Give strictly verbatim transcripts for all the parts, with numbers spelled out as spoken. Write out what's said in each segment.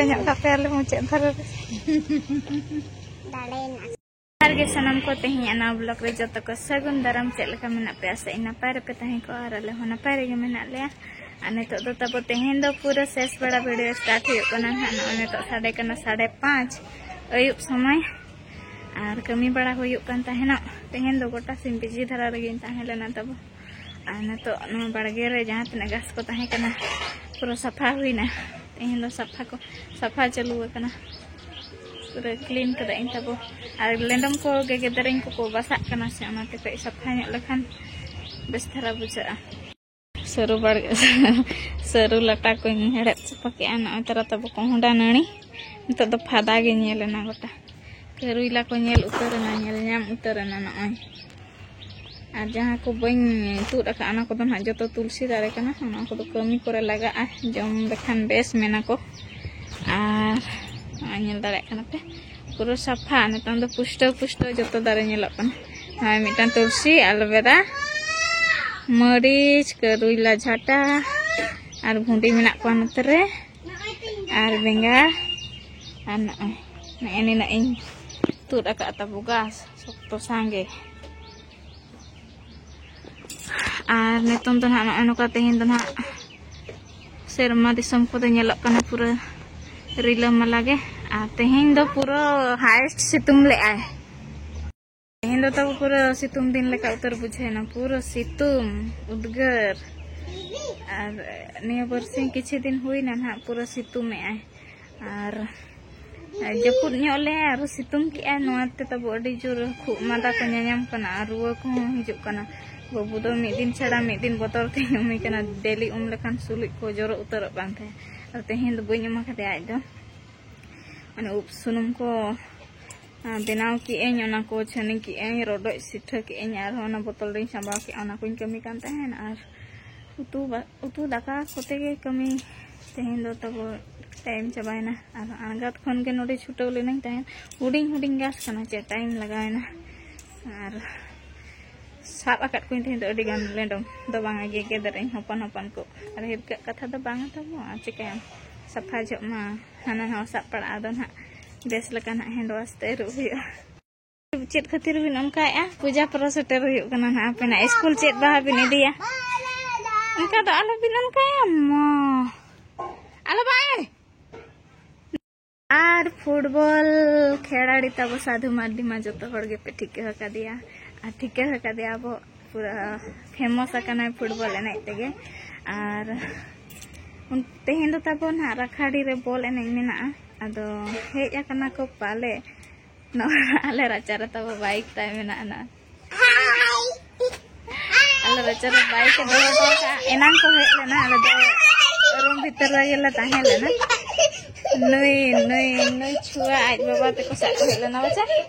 ᱧᱚᱜ ᱠᱟᱜ ᱯᱮᱭᱟᱞᱮ ᱢᱩᱪᱟᱹᱫ ᱫᱷᱟᱨᱟ ᱨᱮ᱾ ᱡᱚᱦᱟᱨ ᱜᱮ ᱥᱟᱱᱟᱢ ᱠᱚ, ᱛᱮᱦᱮᱧᱟᱜ ᱱᱟᱣᱟ vlog ᱨᱮ ᱡᱚᱛᱚ ᱠᱚ ᱥᱟᱹᱜᱩᱱ ᱫᱟᱨᱟᱢ᱾ ᱪᱮᱫ ᱞᱮᱠᱟ ᱢᱮᱱᱟᱜ ᱯᱮᱭᱟ? ᱟᱥᱟᱭᱟᱹᱧ ᱱᱟᱯᱟᱭ ᱨᱮᱯᱮ ᱛᱟᱦᱮᱸ ᱠᱚᱜᱼᱟ ᱟᱨ ᱟᱞᱮ ᱦᱚᱸ ᱱᱟᱯᱟᱭ ᱨᱮᱜᱮ ᱢᱮᱱᱟᱜ ᱞᱮᱭᱟ᱾ ᱟᱨ ᱱᱤᱛᱚᱜ ᱫᱚ ᱛᱟᱵᱚ ᱛᱮᱦᱮᱧ ᱫᱚ ᱯᱩᱨᱟᱹ ᱥᱮᱥ ᱵᱮᱲᱟ video start ᱦᱩᱭᱩᱜ ᱠᱟᱱᱟ ᱱᱟᱦᱟᱜ᱾ ᱱᱚᱜᱼᱚᱭ ᱱᱤᱛᱚᱜ ᱥᱟᱰᱮ ᱠᱟᱱᱟ ᱥᱟᱲᱮ ᱯᱟᱸᱪ ᱟᱹᱭᱩᱵ ᱥᱚᱢᱚᱭ᱾ ᱟᱨ ᱠᱟᱹᱢᱤ ᱵᱟᱲᱟ ᱦᱩᱭᱩᱜ ᱠᱟᱱ ᱛᱟᱦᱮᱱᱚᱜ᱾ ᱛᱮᱦᱮᱧ ᱫᱚ ᱜᱚᱴᱟ ᱥᱤᱧ busy ᱫᱷᱟᱨᱟ ᱨᱮᱜᱮᱧ ᱛᱟᱦᱮᱸ ᱞᱮᱱᱟ ᱛᱟᱵᱚ᱾ ᱟᱨ ᱱᱤᱛᱚᱜ ᱱᱚᱣᱟ ᱵᱟᱲᱜᱮ ᱨᱮ ᱡᱟᱦᱟᱸ ᱛᱤᱱᱟᱹᱜ ᱜᱷᱟᱥ ᱠᱚ ᱛᱟᱦᱮᱸ ᱠᱟᱱᱟ, ᱯᱩᱨᱟᱹ ᱥᱟᱯᱷᱟ ᱦᱩᱭᱱᱟ᱾ ᱛᱮᱦᱮᱧ ᱫᱚ ᱥᱟᱯᱷᱟ ᱠᱚ, ᱥᱟᱯᱷᱟ ᱪᱟᱹᱞᱩ ᱟᱠᱟᱱᱟ᱾ ᱯᱩᱨᱟᱹ clean ᱠᱟᱫᱟ ᱤᱧ ᱛᱟᱵᱚ᱾ ᱟᱨ ᱞᱮᱸᱰᱚᱢ ᱠᱚ ᱜᱮᱜᱮᱫᱨᱮᱧ ᱠᱚᱠᱚ ᱵᱟᱥᱟᱜ ᱠᱟᱱᱟ ᱥᱮ, ᱚᱱᱟᱛᱮ ᱠᱟᱹᱡ ᱥᱟᱯᱷᱟ ᱧᱚᱜ ᱞᱮᱠᱷᱟᱱ ᱵᱮᱥ ᱫᱷᱟᱨᱟ ᱵᱩᱡᱷᱟᱹᱜᱼᱟ᱾ ᱥᱟᱹᱨᱩ ᱵᱟᱲᱜᱮ, ᱥᱟᱹᱨᱩ ᱞᱟᱴᱟ ᱠᱚᱧ ᱦᱮᱲᱦᱮᱫ ᱥᱟᱯᱷᱟ ᱠᱮᱜᱼᱟ᱾ ᱱᱚᱜᱼᱚᱭ ᱛᱟᱨᱟ ᱛᱟᱵᱚ ᱠᱚᱦᱚᱸᱰᱟ ᱱᱟᱹᱲᱤ᱾ ᱱᱤᱛᱚᱜ ᱫᱚ ᱯᱷᱟᱫᱟ ᱜᱮ ᱧᱮᱞ ᱮᱱᱟ ᱜᱚᱴᱟ᱾ ᱠᱟᱹᱨᱩᱭᱞᱟ ᱠᱚ ᱧᱮᱞ ᱩᱛᱟᱹᱨ ᱮᱱᱟ, ᱧᱮᱞ ᱧᱟᱢ ᱩᱛᱟᱹᱨ ᱮᱱᱟ ᱱᱚᱜᱼᱚᱭ᱾ ᱟᱨ ᱡᱟᱦᱟᱸ ᱠᱚ ᱵᱟᱹᱧ ᱛᱩᱫ ᱟᱠᱟᱫ, ᱚᱱᱟ ᱠᱚᱫᱚ ᱱᱟᱦᱟᱜ ᱡᱚᱛᱚ ᱛᱩᱞᱥᱤ ᱫᱟᱨᱮ ᱠᱟᱱᱟ᱾ ᱚᱱᱟ ᱠᱚᱫᱚ ᱠᱟᱹᱢᱤ ᱠᱚᱨᱮ ᱞᱟᱜᱟᱜᱼᱟ, ᱡᱚᱢ ᱞᱮᱠᱷᱟᱱ ᱵᱮᱥ ᱢᱮᱱᱟ ᱠᱚ᱾ ᱟᱨ ᱱᱚᱜᱼᱚᱭ ᱧᱮᱞ ᱫᱟᱲᱮᱭᱟᱜ ᱠᱟᱱᱟ ᱯᱮ, ᱯᱩᱨᱟᱹ ᱥᱟᱯᱷᱟ᱾ ᱱᱤᱛᱚᱝ ᱫᱚ ᱯᱩᱥᱴᱟᱹᱣ ᱯᱩᱥᱴᱟᱹᱣ ᱡᱚᱛᱚ ᱫᱟᱨᱮ ᱧᱮᱞᱚᱜ ᱠᱟᱱᱟ᱾ ᱱᱚᱜᱼᱚᱭ ᱢᱤᱫᱴᱟᱝ ᱛᱩᱞᱥᱤ, ᱟᱞᱵᱮᱫᱟ, ᱢᱟᱹᱨᱤᱪ, ᱠᱟᱹᱨᱩᱭᱞᱟ ᱡᱷᱟᱴᱟ, ᱟᱨ ᱵᱷᱩᱸᱰᱤ ᱢᱮᱱᱟᱜ ᱠᱚᱣᱟ ᱱᱚᱛᱮ ᱨᱮ, ᱟᱨ ᱵᱮᱸᱜᱟᱲ, ᱟᱨ ᱱᱚᱜᱼᱚᱭ ᱱᱮᱜᱼᱮ ᱱᱤᱱᱟᱹᱜ ᱤᱧ ᱛᱩᱫ ᱟᱠᱟᱫ ᱛᱟᱵᱚ ᱜᱷᱟᱥ ᱥᱚᱠᱛᱚ ᱥᱟᱸᱜᱮ᱾ ᱟᱨ ᱱᱤᱛᱚᱝ ᱫᱚ ᱱᱟᱦᱟᱜ ᱱᱚᱜᱼᱚᱭ ᱱᱚᱝᱠᱟ, ᱛᱮᱦᱮᱧ ᱫᱚ ᱱᱟᱦᱟᱜ ᱥᱮᱨᱢᱟ ᱫᱤᱥᱚᱢ ᱠᱚᱫᱚ ᱧᱮᱞᱚᱜ ᱠᱟᱱᱟ ᱯᱩᱨᱟᱹ ᱨᱤᱞᱟᱹᱢᱟᱞᱟ ᱜᱮ᱾ ᱟᱨ ᱛᱮᱦᱮᱧ ᱫᱚ ᱯᱩᱨᱟᱹ highest ᱥᱤᱛᱩᱝ ᱞᱮᱜᱼᱟᱭ᱾ ᱛᱮᱦᱮᱧ ᱫᱚ ᱛᱟᱵᱚ ᱯᱩᱨᱟᱹ ᱥᱤᱛᱩᱝ ᱫᱤᱱ ᱞᱮᱠᱟ ᱩᱛᱟᱹᱨ ᱵᱩᱡᱷᱟᱹᱣ ᱮᱱᱟ, ᱯᱩᱨᱟᱹ ᱥᱤᱛᱩᱝ ᱩᱫᱽᱜᱟᱹᱨ᱾ ᱟᱨ ᱱᱤᱭᱟᱹ ᱵᱟᱨᱥᱤᱧ ᱠᱤᱪᱷᱩ ᱫᱤᱱ ᱦᱩᱭᱱᱟ ᱱᱟᱦᱟᱜ ᱯᱩᱨᱟᱹ ᱥᱤᱛᱩᱝ ᱮᱜᱼᱟᱭ᱾ ᱟᱨ ᱡᱟᱹᱯᱩᱫ ᱧᱚᱜ ᱞᱮ ᱟᱨᱚ ᱥᱤᱛᱩᱝ ᱠᱮᱜᱼᱟᱭ, ᱱᱚᱣᱟ ᱛᱮ ᱛᱟᱵᱚ ᱟᱹᱰᱤ ᱡᱳᱨ ᱠᱷᱩᱜ ᱢᱟᱸᱫᱟ ᱠᱚ ᱧᱟᱧᱟᱢ ᱠᱟᱱᱟ ᱟᱨ ᱨᱩᱣᱟᱹ ᱠᱚᱦᱚᱸ ᱦᱤᱡᱩᱜ ᱠᱟᱱᱟ᱾ ᱵᱟᱹᱵᱩ ᱫᱚ ᱢᱤᱫ ᱫᱤᱱ ᱪᱷᱟᱲᱟ ᱢᱤᱫ ᱫᱤᱱ ᱵᱚᱛᱚᱨ ᱛᱮᱧ ᱩᱢᱮ ᱠᱟᱱᱟ, daily ᱩᱢ ᱞᱮᱠᱷᱟᱱ ᱥᱩᱞᱩᱡ ᱠᱚ ᱡᱚᱨᱚ ᱩᱛᱟᱹᱨᱚᱜ ᱠᱟᱱ ᱛᱟᱦᱮᱸᱫ᱾ ᱟᱨ ᱛᱮᱦᱮᱧ ᱫᱚ ᱵᱟᱹᱧ ᱩᱢ ᱟᱠᱟᱫᱮᱭᱟ ᱟᱡ ᱫᱚ᱾ ᱢᱟᱱᱮ ᱩᱵ ᱥᱩᱱᱩᱢ ᱠᱚ, ᱟᱨ ᱵᱮᱱᱟᱣ ᱠᱮᱜᱼᱟᱹᱧ, ᱚᱱᱟ ᱠᱚ ᱪᱷᱟᱹᱱᱤ ᱠᱮᱜᱼᱟᱹᱧ, ᱨᱚᱰᱚᱡ ᱥᱤᱴᱷᱟᱹ ᱠᱮᱜᱼᱟᱹᱧ, ᱟᱨᱦᱚᱸ ᱚᱱᱟ ᱵᱚᱛᱚᱞ ᱨᱤᱧ ᱥᱟᱸᱵᱟᱣ ᱠᱮᱜᱼᱟ, ᱚᱱᱟ ᱠᱚᱧ ᱠᱟᱹᱢᱤ ᱠᱟᱱ ᱛᱟᱦᱮᱸᱱ᱾ ᱟᱨ ᱩᱛᱩ ᱵᱟ-, ᱩᱛᱩ ᱫᱟᱠᱟ ᱠᱚᱛᱮ ᱜᱮ ᱠᱟᱹᱢᱤ ᱛᱮᱦᱮᱧ ᱫᱚ ᱛᱟᱵᱚ time ᱪᱟᱵᱟᱭᱮᱱᱟ᱾ ᱟᱨ ᱟᱬᱜᱟᱛ ᱠᱷᱚᱱ ᱜᱮ ᱱᱚᱰᱮ ᱪᱷᱩᱴᱟᱹᱣ ᱞᱮᱱᱟᱹᱧ ᱛᱟᱦᱮᱸᱱ, ᱦᱩᱰᱤᱧ ᱦᱩᱰᱤᱧ ᱜᱷᱟᱥ ᱠᱟᱱᱟ ᱪᱮ, time ᱞᱟᱜᱟᱣᱮᱱᱟ᱾ ᱟᱨ ᱥᱟᱵ ᱟᱠᱟᱫ ᱠᱚᱣᱟᱧ ᱛᱮᱦᱮᱧ ᱫᱚ ᱟᱹᱰᱤ ᱜᱟᱱ ᱞᱮᱸᱰᱚᱢ ᱫᱚ ᱵᱟᱝᱟ, ᱜᱮᱜᱮᱫ ᱨᱮᱧ ᱦᱚᱯᱚᱱ ᱦᱚᱯᱚᱱ ᱠᱚ᱾ ᱟᱨ ᱦᱤᱨᱠᱟᱹᱜ ᱠᱟᱛᱷᱟ ᱫᱚ ᱵᱟᱝᱟ ᱛᱟᱵᱚ, ᱟᱨ ᱪᱤᱠᱟᱹᱭᱟᱢ, ᱥᱟᱯᱷᱟ ᱡᱚᱜ ᱢᱟ, ᱦᱟᱱᱟ ᱱᱟᱣᱟ ᱥᱟᱵ ᱯᱟᱲᱟᱜᱼᱟ, ᱟᱫᱚ ᱱᱟᱦᱟᱜ ᱵᱮᱥ ᱞᱮᱠᱟ ᱱᱟᱦᱟᱜ hand wash ᱛᱮ ᱟᱹᱨᱩᱵ ᱦᱩᱭᱩᱜᱼᱟ᱾ ᱪᱮᱫ ᱠᱷᱟᱹᱛᱤᱨ ᱵᱤᱱ ᱚᱱᱠᱟᱭᱮᱫᱼᱟ? ᱯᱩᱡᱟ ᱯᱚᱨᱚᱵᱽ ᱥᱮᱴᱮᱨ ᱦᱩᱭᱩᱜ ᱠᱟᱱᱟ ᱱᱟᱦᱟᱜ, ᱟᱯᱮᱱᱟᱜ ᱥᱠᱩᱞ ᱪᱮᱫ ᱵᱟᱦᱟ ᱵᱤᱱ ᱤᱫᱤᱭᱟ? ᱚᱱᱠᱟ ᱫᱚ ᱟᱞᱚᱵᱤᱱ ᱚᱱᱠᱟᱭᱟ ᱢᱟ᱾ ᱟᱞᱚ ᱵᱟᱭ ᱟᱨ ᱯᱷᱩᱴᱵᱚᱞ ᱠᱷᱮᱞᱟᱲᱤ ᱛᱟᱵᱚ ᱥᱟᱫᱷᱩ ᱢᱟᱨᱰᱤ ᱢᱟ ᱡᱚᱛᱚ ᱦᱚᱲ ᱜᱮᱯᱮ ᱴᱷᱤᱠᱟᱹ ᱟᱠᱟᱫᱮᱭᱟ, ᱟᱨ ᱴᱷᱤᱠᱟᱹ ᱟᱠᱟᱫᱮᱭᱟ ᱟᱵᱚ ᱯᱩᱨᱟᱹ famous ᱟᱠᱟᱱᱟᱭ ᱯᱷᱩᱴᱵᱚᱞ ᱮᱱᱮᱡ ᱛᱮᱜᱮ᱾ ᱟᱨ ᱩᱱ- ᱛᱮᱦᱮᱧ ᱫᱚ ᱛᱟᱵᱚ ᱱᱟᱦᱟᱜ ᱨᱟᱠᱷᱟᱲᱤ ᱨᱮ ᱵᱚᱞ ᱮᱱᱮᱡ ᱢᱮᱱᱟᱜᱼᱟ, ᱟᱫᱚ ᱦᱮᱡ ᱟᱠᱟᱱᱟ ᱠᱚ ᱯᱟᱞᱮ᱾ ᱱᱚᱣᱟ ᱟᱞᱮ ᱨᱟᱪᱟ ᱨᱮ ᱛᱟᱵᱚ ᱵᱟᱭᱤᱠ ᱛᱟᱭ ᱢᱮᱱᱟᱜᱼᱟ ᱱᱟᱦᱟᱜ᱾ ᱟᱞᱮ ᱨᱟᱪᱟ ᱨᱮ ᱵᱟᱭᱤᱠ ᱮ ᱫᱚᱦᱚ ᱦᱚᱴᱚ ᱠᱟᱜᱼᱟ᱾ ᱮᱱᱟᱝ ᱠᱚ ᱦᱮᱡ ᱞᱮᱱᱟ, ᱟᱞᱮ ᱫᱚ ᱨᱩᱢ ᱵᱷᱤᱛᱤᱨ ᱨᱮᱜᱮ ᱞᱮ ᱛᱟᱦᱮᱸ ᱞᱮᱱᱟ᱾ ᱱᱩᱭ ᱱᱩᱭ ᱱᱩᱭ ᱪᱷᱩᱣᱟ ᱟᱡ ᱵᱟᱵᱟ ᱛᱟᱠᱚ ᱥᱟᱵ ᱠᱚ ᱦᱮᱡ ᱞᱮᱱᱟ᱾ ᱵᱟᱪᱟ,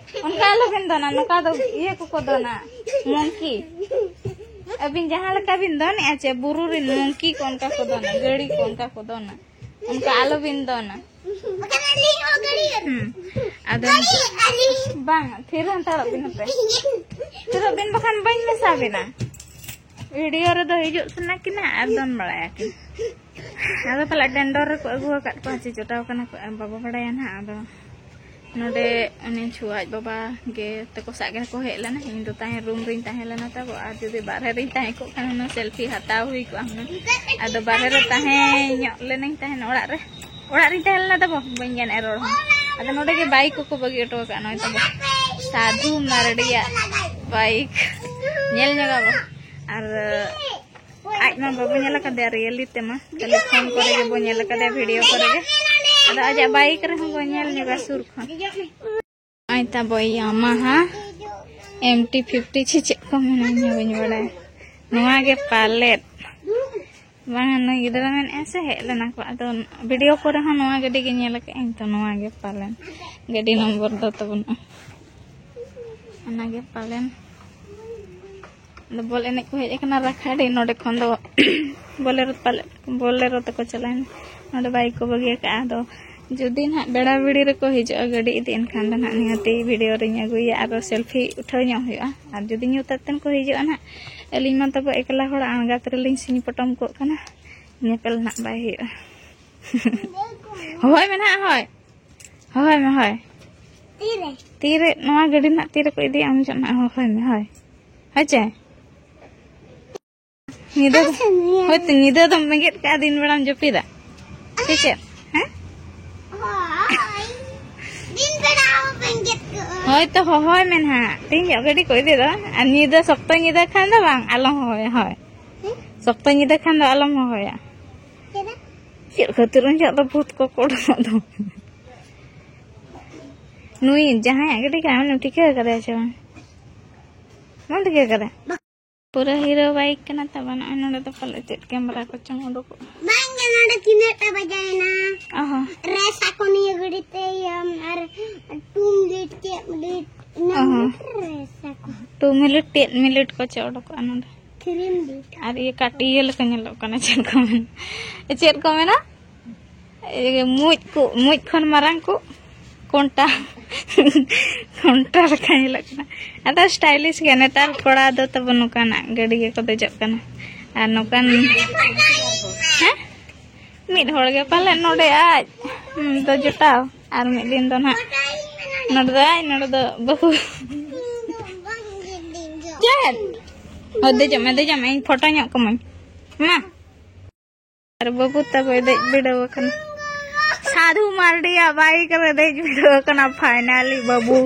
ᱚᱱᱠᱟ ᱟᱞᱚᱵᱤᱱ ᱫᱚᱱᱟ, ᱱᱚᱝᱠᱟ ᱫᱚ ᱤᱭᱟᱹ ᱠᱚᱠᱚ ᱫᱚᱱᱟ, ᱢᱚᱝᱠᱤ᱾ ᱟᱹᱵᱤᱱ ᱡᱟᱦᱟᱸ ᱞᱮᱠᱟ ᱵᱤᱱ ᱫᱚᱱᱮᱜᱼᱟ ᱪᱮ, ᱵᱩᱨᱩ ᱨᱮᱱ ᱢᱚᱝᱠᱤ ᱠᱚ ᱚᱱᱠᱟ ᱠᱚ ᱫᱚᱱᱟ, ᱜᱟᱹᱲᱤ ᱠᱚ ᱚᱱᱠᱟ ᱠᱚ ᱫᱚᱱᱟ, ᱚᱱᱠᱟ ᱟᱞᱚᱵᱤᱱ ᱫᱚᱱᱟ᱾ ᱦᱩᱸ᱾ ᱟᱫᱚ ᱵᱟᱝ, ᱛᱷᱤᱨ ᱦᱟᱛᱟᱲᱚᱜ ᱵᱤᱱ ᱦᱟᱯᱮ᱾ ᱛᱷᱤᱨᱚᱜ ᱵᱤᱱ, ᱵᱟᱠᱷᱟᱱ ᱵᱟᱹᱧ ᱢᱮᱥᱟ ᱵᱤᱱᱟ᱾ ᱵᱷᱤᱰᱤᱭᱳ ᱨᱮᱫᱚ ᱦᱤᱡᱩᱜ ᱥᱟᱱᱟ ᱠᱤᱱᱟ ᱟᱨ ᱫᱚᱱ ᱵᱟᱲᱟᱭᱟᱠᱤᱱ᱾ ᱟᱫᱚ ᱯᱟᱞᱮ ᱰᱮᱱᱰᱚᱨ ᱨᱮᱠᱚ ᱟᱹᱜᱩ ᱟᱠᱟᱫ ᱠᱚᱣᱟ ᱪᱮ ᱪᱚᱴᱟᱣ ᱠᱟᱱᱟ ᱠᱚ, ᱵᱟᱵᱚ ᱵᱟᱲᱟᱭᱟ ᱱᱟᱦᱟᱜ᱾ ᱟᱫᱚ ᱱᱚᱰᱮ ᱩᱱᱤ ᱪᱷᱩᱣᱟ ᱟᱡ ᱵᱟᱵᱟ ᱜᱮ ᱛᱟᱠᱚ ᱥᱟᱜ ᱜᱮ ᱠᱚ ᱦᱮᱡ ᱞᱮᱱᱟ᱾ ᱤᱧ ᱫᱚ ᱛᱟᱦᱮᱸ, ᱨᱩᱢ ᱨᱤᱧ ᱛᱟᱦᱮᱸ ᱞᱮᱱᱟ ᱛᱟᱵᱚ, ᱟᱨ ᱡᱩᱫᱤ ᱵᱟᱨᱦᱮ ᱨᱤᱧ ᱛᱟᱦᱮᱸ ᱠᱚᱜ ᱠᱷᱟᱱ ᱦᱩᱱᱟᱹᱝ ᱥᱮᱞᱯᱷᱤ ᱦᱟᱛᱟᱣ ᱦᱩᱭ ᱠᱚᱜᱼᱟ ᱦᱩᱱᱟᱹᱝ᱾ ᱟᱫᱚ ᱵᱟᱨᱦᱮ ᱨᱮ ᱛᱟᱦᱮᱸ ᱧᱚᱜ ᱞᱮᱱᱟᱧ ᱛᱟᱦᱮᱱ ᱚᱲᱟᱜ ᱨᱮ, ᱚᱲᱟᱜ ᱨᱤᱧ ᱛᱟᱦᱮᱸ ᱞᱮᱱᱟ ᱛᱟᱵᱚ, ᱵᱟᱹᱧ ᱜᱟᱱᱮᱫᱼᱟ ᱨᱚᱲ ᱦᱚᱸ᱾ ᱟᱫᱚ ᱱᱚᱰᱮ ᱜᱮ ᱵᱟᱭᱤᱠ ᱠᱚᱠᱚ ᱵᱟᱹᱜᱤ ᱦᱚᱴᱚ ᱟᱠᱟᱫ, ᱱᱚᱜᱼᱚᱭ ᱛᱟᱵᱚ ᱥᱟᱫᱷᱩ ᱢᱟᱨᱰᱤᱭᱟᱜ ᱵᱟᱭᱤᱠ᱾ ᱧᱮᱞ ᱧᱚᱜᱟᱵᱚ᱾ ᱟᱨ ᱟᱡ ᱢᱟ ᱵᱟᱵᱚ ᱧᱮᱞ ᱟᱠᱟᱫᱮᱭᱟ ᱨᱤᱭᱮᱞᱤ ᱛᱮᱢᱟ, ᱠᱷᱟᱹᱞᱤ ᱯᱷᱳᱱ ᱠᱚᱨᱮ ᱜᱮᱵᱚ ᱧᱮᱞ ᱟᱠᱟᱫᱮᱭᱟ, ᱵᱷᱤᱰᱤᱭᱳ ᱠᱚᱨᱮ ᱜᱮ᱾ ᱟᱫᱚ ᱟᱡᱟᱜ ᱵᱟᱭᱤᱠ ᱨᱮᱦᱚᱸ ᱵᱚ ᱧᱮᱞ ᱧᱚᱜᱟ ᱥᱩᱨ ᱠᱷᱚᱱ᱾ ᱱᱚᱜᱼᱚᱭ ᱛᱟᱵᱚ ᱭᱟᱢᱟᱦᱟ ᱮᱢ ᱴᱤ ᱯᱷᱤᱯᱴᱤ ᱪᱮ ᱪᱮᱫ ᱠᱚ ᱢᱮᱱᱟ, ᱤᱧ ᱦᱚᱸ ᱵᱟᱹᱧ ᱵᱟᱲᱟᱭᱟ᱾ ᱱᱚᱣᱟ ᱜᱮ ᱯᱟᱞᱮᱫ᱾ ᱵᱟᱝᱟ, ᱱᱩᱭ ᱜᱤᱫᱽᱨᱟᱹ ᱢᱮᱱᱮᱫᱼᱟ ᱥᱮ ᱦᱮᱡ ᱞᱮᱱᱟ ᱠᱚ, ᱟᱫᱚ ᱵᱷᱤᱰᱤᱭᱳ ᱠᱚᱨᱮ ᱦᱚᱸ ᱱᱚᱣᱟ ᱜᱟᱹᱰᱤ ᱜᱮ ᱧᱮᱞ ᱟᱠᱟᱫ ᱟᱹᱧ, ᱛᱚ ᱱᱚᱣᱟ ᱜᱮ ᱯᱟᱞᱮᱱ᱾ ᱜᱟᱹᱰᱤ ᱱᱚᱢᱵᱚᱨ ᱫᱚ ᱛᱚ ᱵᱟᱹᱱᱩᱜᱼᱟ, ᱚᱱᱟ ᱜᱮ ᱯᱟᱞᱮᱱ᱾ ᱟᱫᱚ ᱵᱚᱞ ᱮᱱᱮᱡ ᱠᱚ ᱦᱮᱡ ᱟᱠᱟᱱᱟ ᱨᱟᱠᱷᱟᱰᱤ, ᱱᱚᱰᱮ ᱠᱷᱚᱱ ᱫᱚ ᱵᱚᱞᱮᱨᱳ ᱯᱟᱞᱮ, ᱵᱚᱞᱮᱨᱳ ᱛᱮᱠᱚ ᱪᱟᱞᱟᱣᱮᱱᱟ᱾ ᱱᱚᱰᱮ ᱵᱟᱭᱤᱠ ᱠᱚ ᱵᱟᱹᱜᱤ ᱟᱠᱟᱫᱼᱟ᱾ ᱟᱫᱚ ᱡᱩᱫᱤ ᱱᱟᱦᱟᱜ ᱵᱮᱲᱟ ᱵᱤᱲᱤ ᱨᱮᱠᱚ ᱦᱤᱡᱩᱜᱼᱟ ᱜᱟᱹᱰᱤ ᱤᱫᱤ, ᱮᱱᱠᱷᱟᱱ ᱫᱚ ᱱᱟᱦᱟᱜ ᱱᱤᱦᱟᱹᱛᱤ ᱵᱷᱤᱰᱤᱭᱳ ᱨᱤᱧ ᱟᱹᱜᱩᱭᱟ, ᱟᱨᱚ ᱥᱮᱞᱯᱷᱤ ᱩᱴᱷᱟᱹᱣ ᱧᱚᱜ ᱦᱩᱭᱩᱜᱼᱟ᱾ ᱟᱨ ᱡᱩᱫᱤ ᱧᱩ ᱛᱟᱛᱮᱱ ᱠᱚ ᱦᱤᱡᱩᱜᱼᱟ ᱱᱟᱦᱟᱜ, ᱟᱹᱞᱤᱧ ᱢᱟ ᱛᱟᱵᱚ ᱮᱠᱞᱟ ᱦᱚᱲ ᱟᱬᱜᱟᱛ ᱨᱮᱞᱤᱧ ᱥᱤᱧ ᱯᱚᱴᱚᱢ ᱠᱚᱜ ᱠᱟᱱᱟ, ᱧᱮᱯᱮᱞ ᱱᱟᱦᱟᱜ ᱵᱟᱭ ᱦᱩᱭᱩᱜᱼᱟ᱾ ᱦᱚᱦᱚᱭ ᱢᱮ ᱱᱟᱦᱟᱜ, ᱦᱳᱭ᱾ ᱦᱚᱦᱚᱭ ᱢᱮ, ᱦᱳᱭ᱾ ᱛᱤᱨᱮ? ᱛᱤᱨᱮ ᱱᱚᱣᱟ ᱜᱟᱹᱰᱤ ᱱᱟᱦᱟᱜ ᱛᱤᱨᱮᱠᱚ ᱤᱫᱤᱭᱟ, ᱩᱱ ᱡᱚᱦᱚᱜ ᱱᱟᱦᱟᱜ ᱦᱚᱦᱚᱭ ᱢᱮ, ᱦᱳᱭ᱾ ᱦᱳᱭ ᱪᱮ? ᱧᱤᱫᱟᱹ ᱫᱚ, ᱟᱪᱪᱷᱟ, ᱱᱤᱭᱟᱹ ᱦᱳᱭ ᱛᱚ, ᱧᱤᱫᱟᱹ ᱫᱚᱢ ᱵᱮᱸᱜᱮᱫ ᱠᱟᱜᱼᱟ, ᱫᱤᱱ ᱵᱮᱲᱟᱢ ᱡᱟᱹᱯᱤᱫᱟ᱾ ᱥᱮ ᱪᱮᱫ? ᱦᱮᱸ? ᱦᱳᱭ᱾ ᱫᱤᱱ ᱵᱮᱲᱟ ᱦᱚᱸ ᱵᱮᱸᱜᱮᱫ ᱠᱟᱜᱼᱟ᱾ ᱦᱳᱭ ᱛᱚ, ᱦᱚᱦᱚᱭ ᱢᱮ ᱱᱟᱦᱟᱜ᱾ ᱛᱮᱦᱮᱧ ᱜᱟᱹᱰᱤ ᱠᱚ ᱤᱫᱤᱭᱮᱫᱟ᱾ ᱟᱨ ᱧᱤᱫᱟᱹ, ᱥᱚᱠᱛᱚ ᱧᱤᱫᱟᱹ ᱠᱷᱟᱱ ᱫᱚ ᱵᱟᱝ, ᱟᱞᱚᱢ ᱦᱚᱦᱚᱭᱟ, ᱦᱳᱭ᱾ ᱦᱮᱸ? ᱥᱚᱠᱛᱚ ᱧᱤᱫᱟᱹ ᱠᱷᱟᱱ ᱫᱚ ᱟᱞᱚᱢ ᱦᱚᱦᱚᱭᱟ᱾ ᱪᱮᱫᱟᱜ? ᱪᱮᱫ ᱠᱷᱟᱹᱛᱤᱨ ᱩᱱ ᱡᱚᱦᱚᱜ ᱫᱚ ᱵᱷᱩᱛ ᱠᱚᱠᱚ ᱩᱰᱩᱠᱚᱜ ᱫᱚ? ᱱᱩᱭ ᱡᱟᱦᱟᱸᱭᱟᱜ ᱜᱟᱹᱰᱤ ᱠᱟᱱᱟ, ᱩᱱᱤᱢ ᱴᱷᱤᱠᱟᱹ ᱠᱟᱫᱮᱭᱟ ᱥᱮ ᱵᱟᱝ? ᱵᱟᱢ ᱴᱷᱤᱠᱟᱹ ᱠᱟᱫᱟ? ᱯᱩᱨᱟᱹ ᱦᱤᱨᱳ ᱵᱟᱭᱤᱠ ᱠᱟᱱᱟ ᱛᱟᱵᱚᱱ᱾ ᱱᱚᱜᱼᱚᱭ ᱱᱚᱰᱮ ᱫᱚ ᱯᱟᱞᱮ ᱪᱮᱫ ᱠᱮᱢᱮᱨᱟ ᱠᱚᱪᱚᱝ ᱩᱰᱩᱠᱚᱜᱼᱟ᱾ ᱵᱟᱝ ᱜᱮ, ᱱᱚᱰᱮ ᱛᱤᱱᱟᱹᱜ ᱴᱟ ᱵᱟᱡᱟᱭᱮᱱᱟ᱾ ᱚ ᱦᱚᱸ᱾ ᱨᱮᱥ ᱟᱠᱚ ᱱᱤᱭᱟᱹ ᱜᱷᱟᱹᱲᱤ ᱛᱮ, ᱤᱭᱟᱹ, ᱟᱨ ᱴᱩ ᱢᱤᱱᱤᱴ, ᱪᱮᱫ ᱢᱤᱱᱤᱴ, ᱤᱱᱟᱹ ᱚ ᱦᱚᱸ᱾ ᱢᱤᱱᱤᱴ ᱨᱮᱥ ᱟᱠᱚ᱾ ᱴᱩ ᱢᱤᱱᱤᱴ, ᱪᱮᱫ ᱢᱤᱱᱤᱴ ᱠᱚ ᱪᱮᱫ ᱩᱰᱩᱠᱚᱜᱼᱟ ᱱᱚᱰᱮ? Three minute. ᱟᱨ ᱤᱭᱟᱹ ᱠᱟᱹᱴᱤᱡ ᱤᱭᱟᱹ ᱞᱮᱠᱟ ᱧᱮᱞᱚᱜ ᱠᱟᱱᱟ, ᱪᱮᱫ ᱠᱚ ᱢᱮᱱᱟ? ᱪᱮᱫ ᱠᱚ ᱢᱮᱱᱟ? ᱤᱭᱟᱹ, ᱢᱩᱡ ᱠᱚ, ᱢᱩᱡ ᱠᱷᱚᱱ ᱢᱟᱨᱟᱝ ᱠᱚ, ᱠᱚᱱᱴᱟ, ᱠᱚᱱᱴᱟ ᱞᱮᱠᱟ ᱧᱮᱞᱚᱜ ᱠᱟᱱᱟ᱾ ᱟᱫᱚ ᱥᱴᱟᱭᱞᱤᱥ ᱜᱮ, ᱱᱮᱛᱟᱨ ᱠᱚᱲᱟ ᱫᱚ ᱛᱟᱵᱚ ᱱᱚᱝᱠᱟᱱᱟᱜ ᱜᱟᱹᱰᱤ ᱜᱮᱠᱚ ᱫᱮᱡᱚᱜ ᱠᱟᱱᱟ᱾ ᱟᱨ ᱱᱚᱝᱠᱟᱱ, ᱦᱮᱸ? ᱢᱤᱫ ᱦᱚᱲ ᱜᱮ ᱯᱟᱞᱮ ᱱᱚᱰᱮ ᱟᱡ, ᱩᱱᱤ ᱫᱚ ᱡᱚᱴᱟᱣ, ᱟᱨ ᱢᱤᱫ ᱫᱤᱱ ᱫᱚ ᱱᱟᱦᱟᱜ ᱱᱚᱰᱮ ᱫᱚ ᱟᱡ, ᱱᱚᱰᱮ ᱫᱚ ᱵᱟᱹᱦᱩ᱾ ᱪᱮᱫ? ᱚ, ᱫᱮᱡᱚᱜ ᱢᱮ, ᱫᱮᱡᱚᱜ ᱢᱮ, ᱤᱧ ᱯᱷᱳᱴᱳ ᱧᱚᱜ ᱠᱟᱹᱢᱟᱹᱧ᱾ ᱢᱟ᱾ ᱟᱨ ᱵᱟᱹᱵᱩ ᱛᱟᱠᱚᱭ ᱫᱮᱡ ᱵᱤᱰᱟᱹᱣ ᱟᱠᱟᱱᱟ᱾ ᱥᱟᱫᱷᱩ ᱢᱟᱨᱰᱤᱭᱟᱜ ᱵᱟᱭᱤᱠ ᱨᱮ ᱫᱮᱡ ᱵᱤᱰᱟᱹᱣ ᱟᱠᱟᱱᱟ finally ᱵᱟᱹᱵᱩ᱾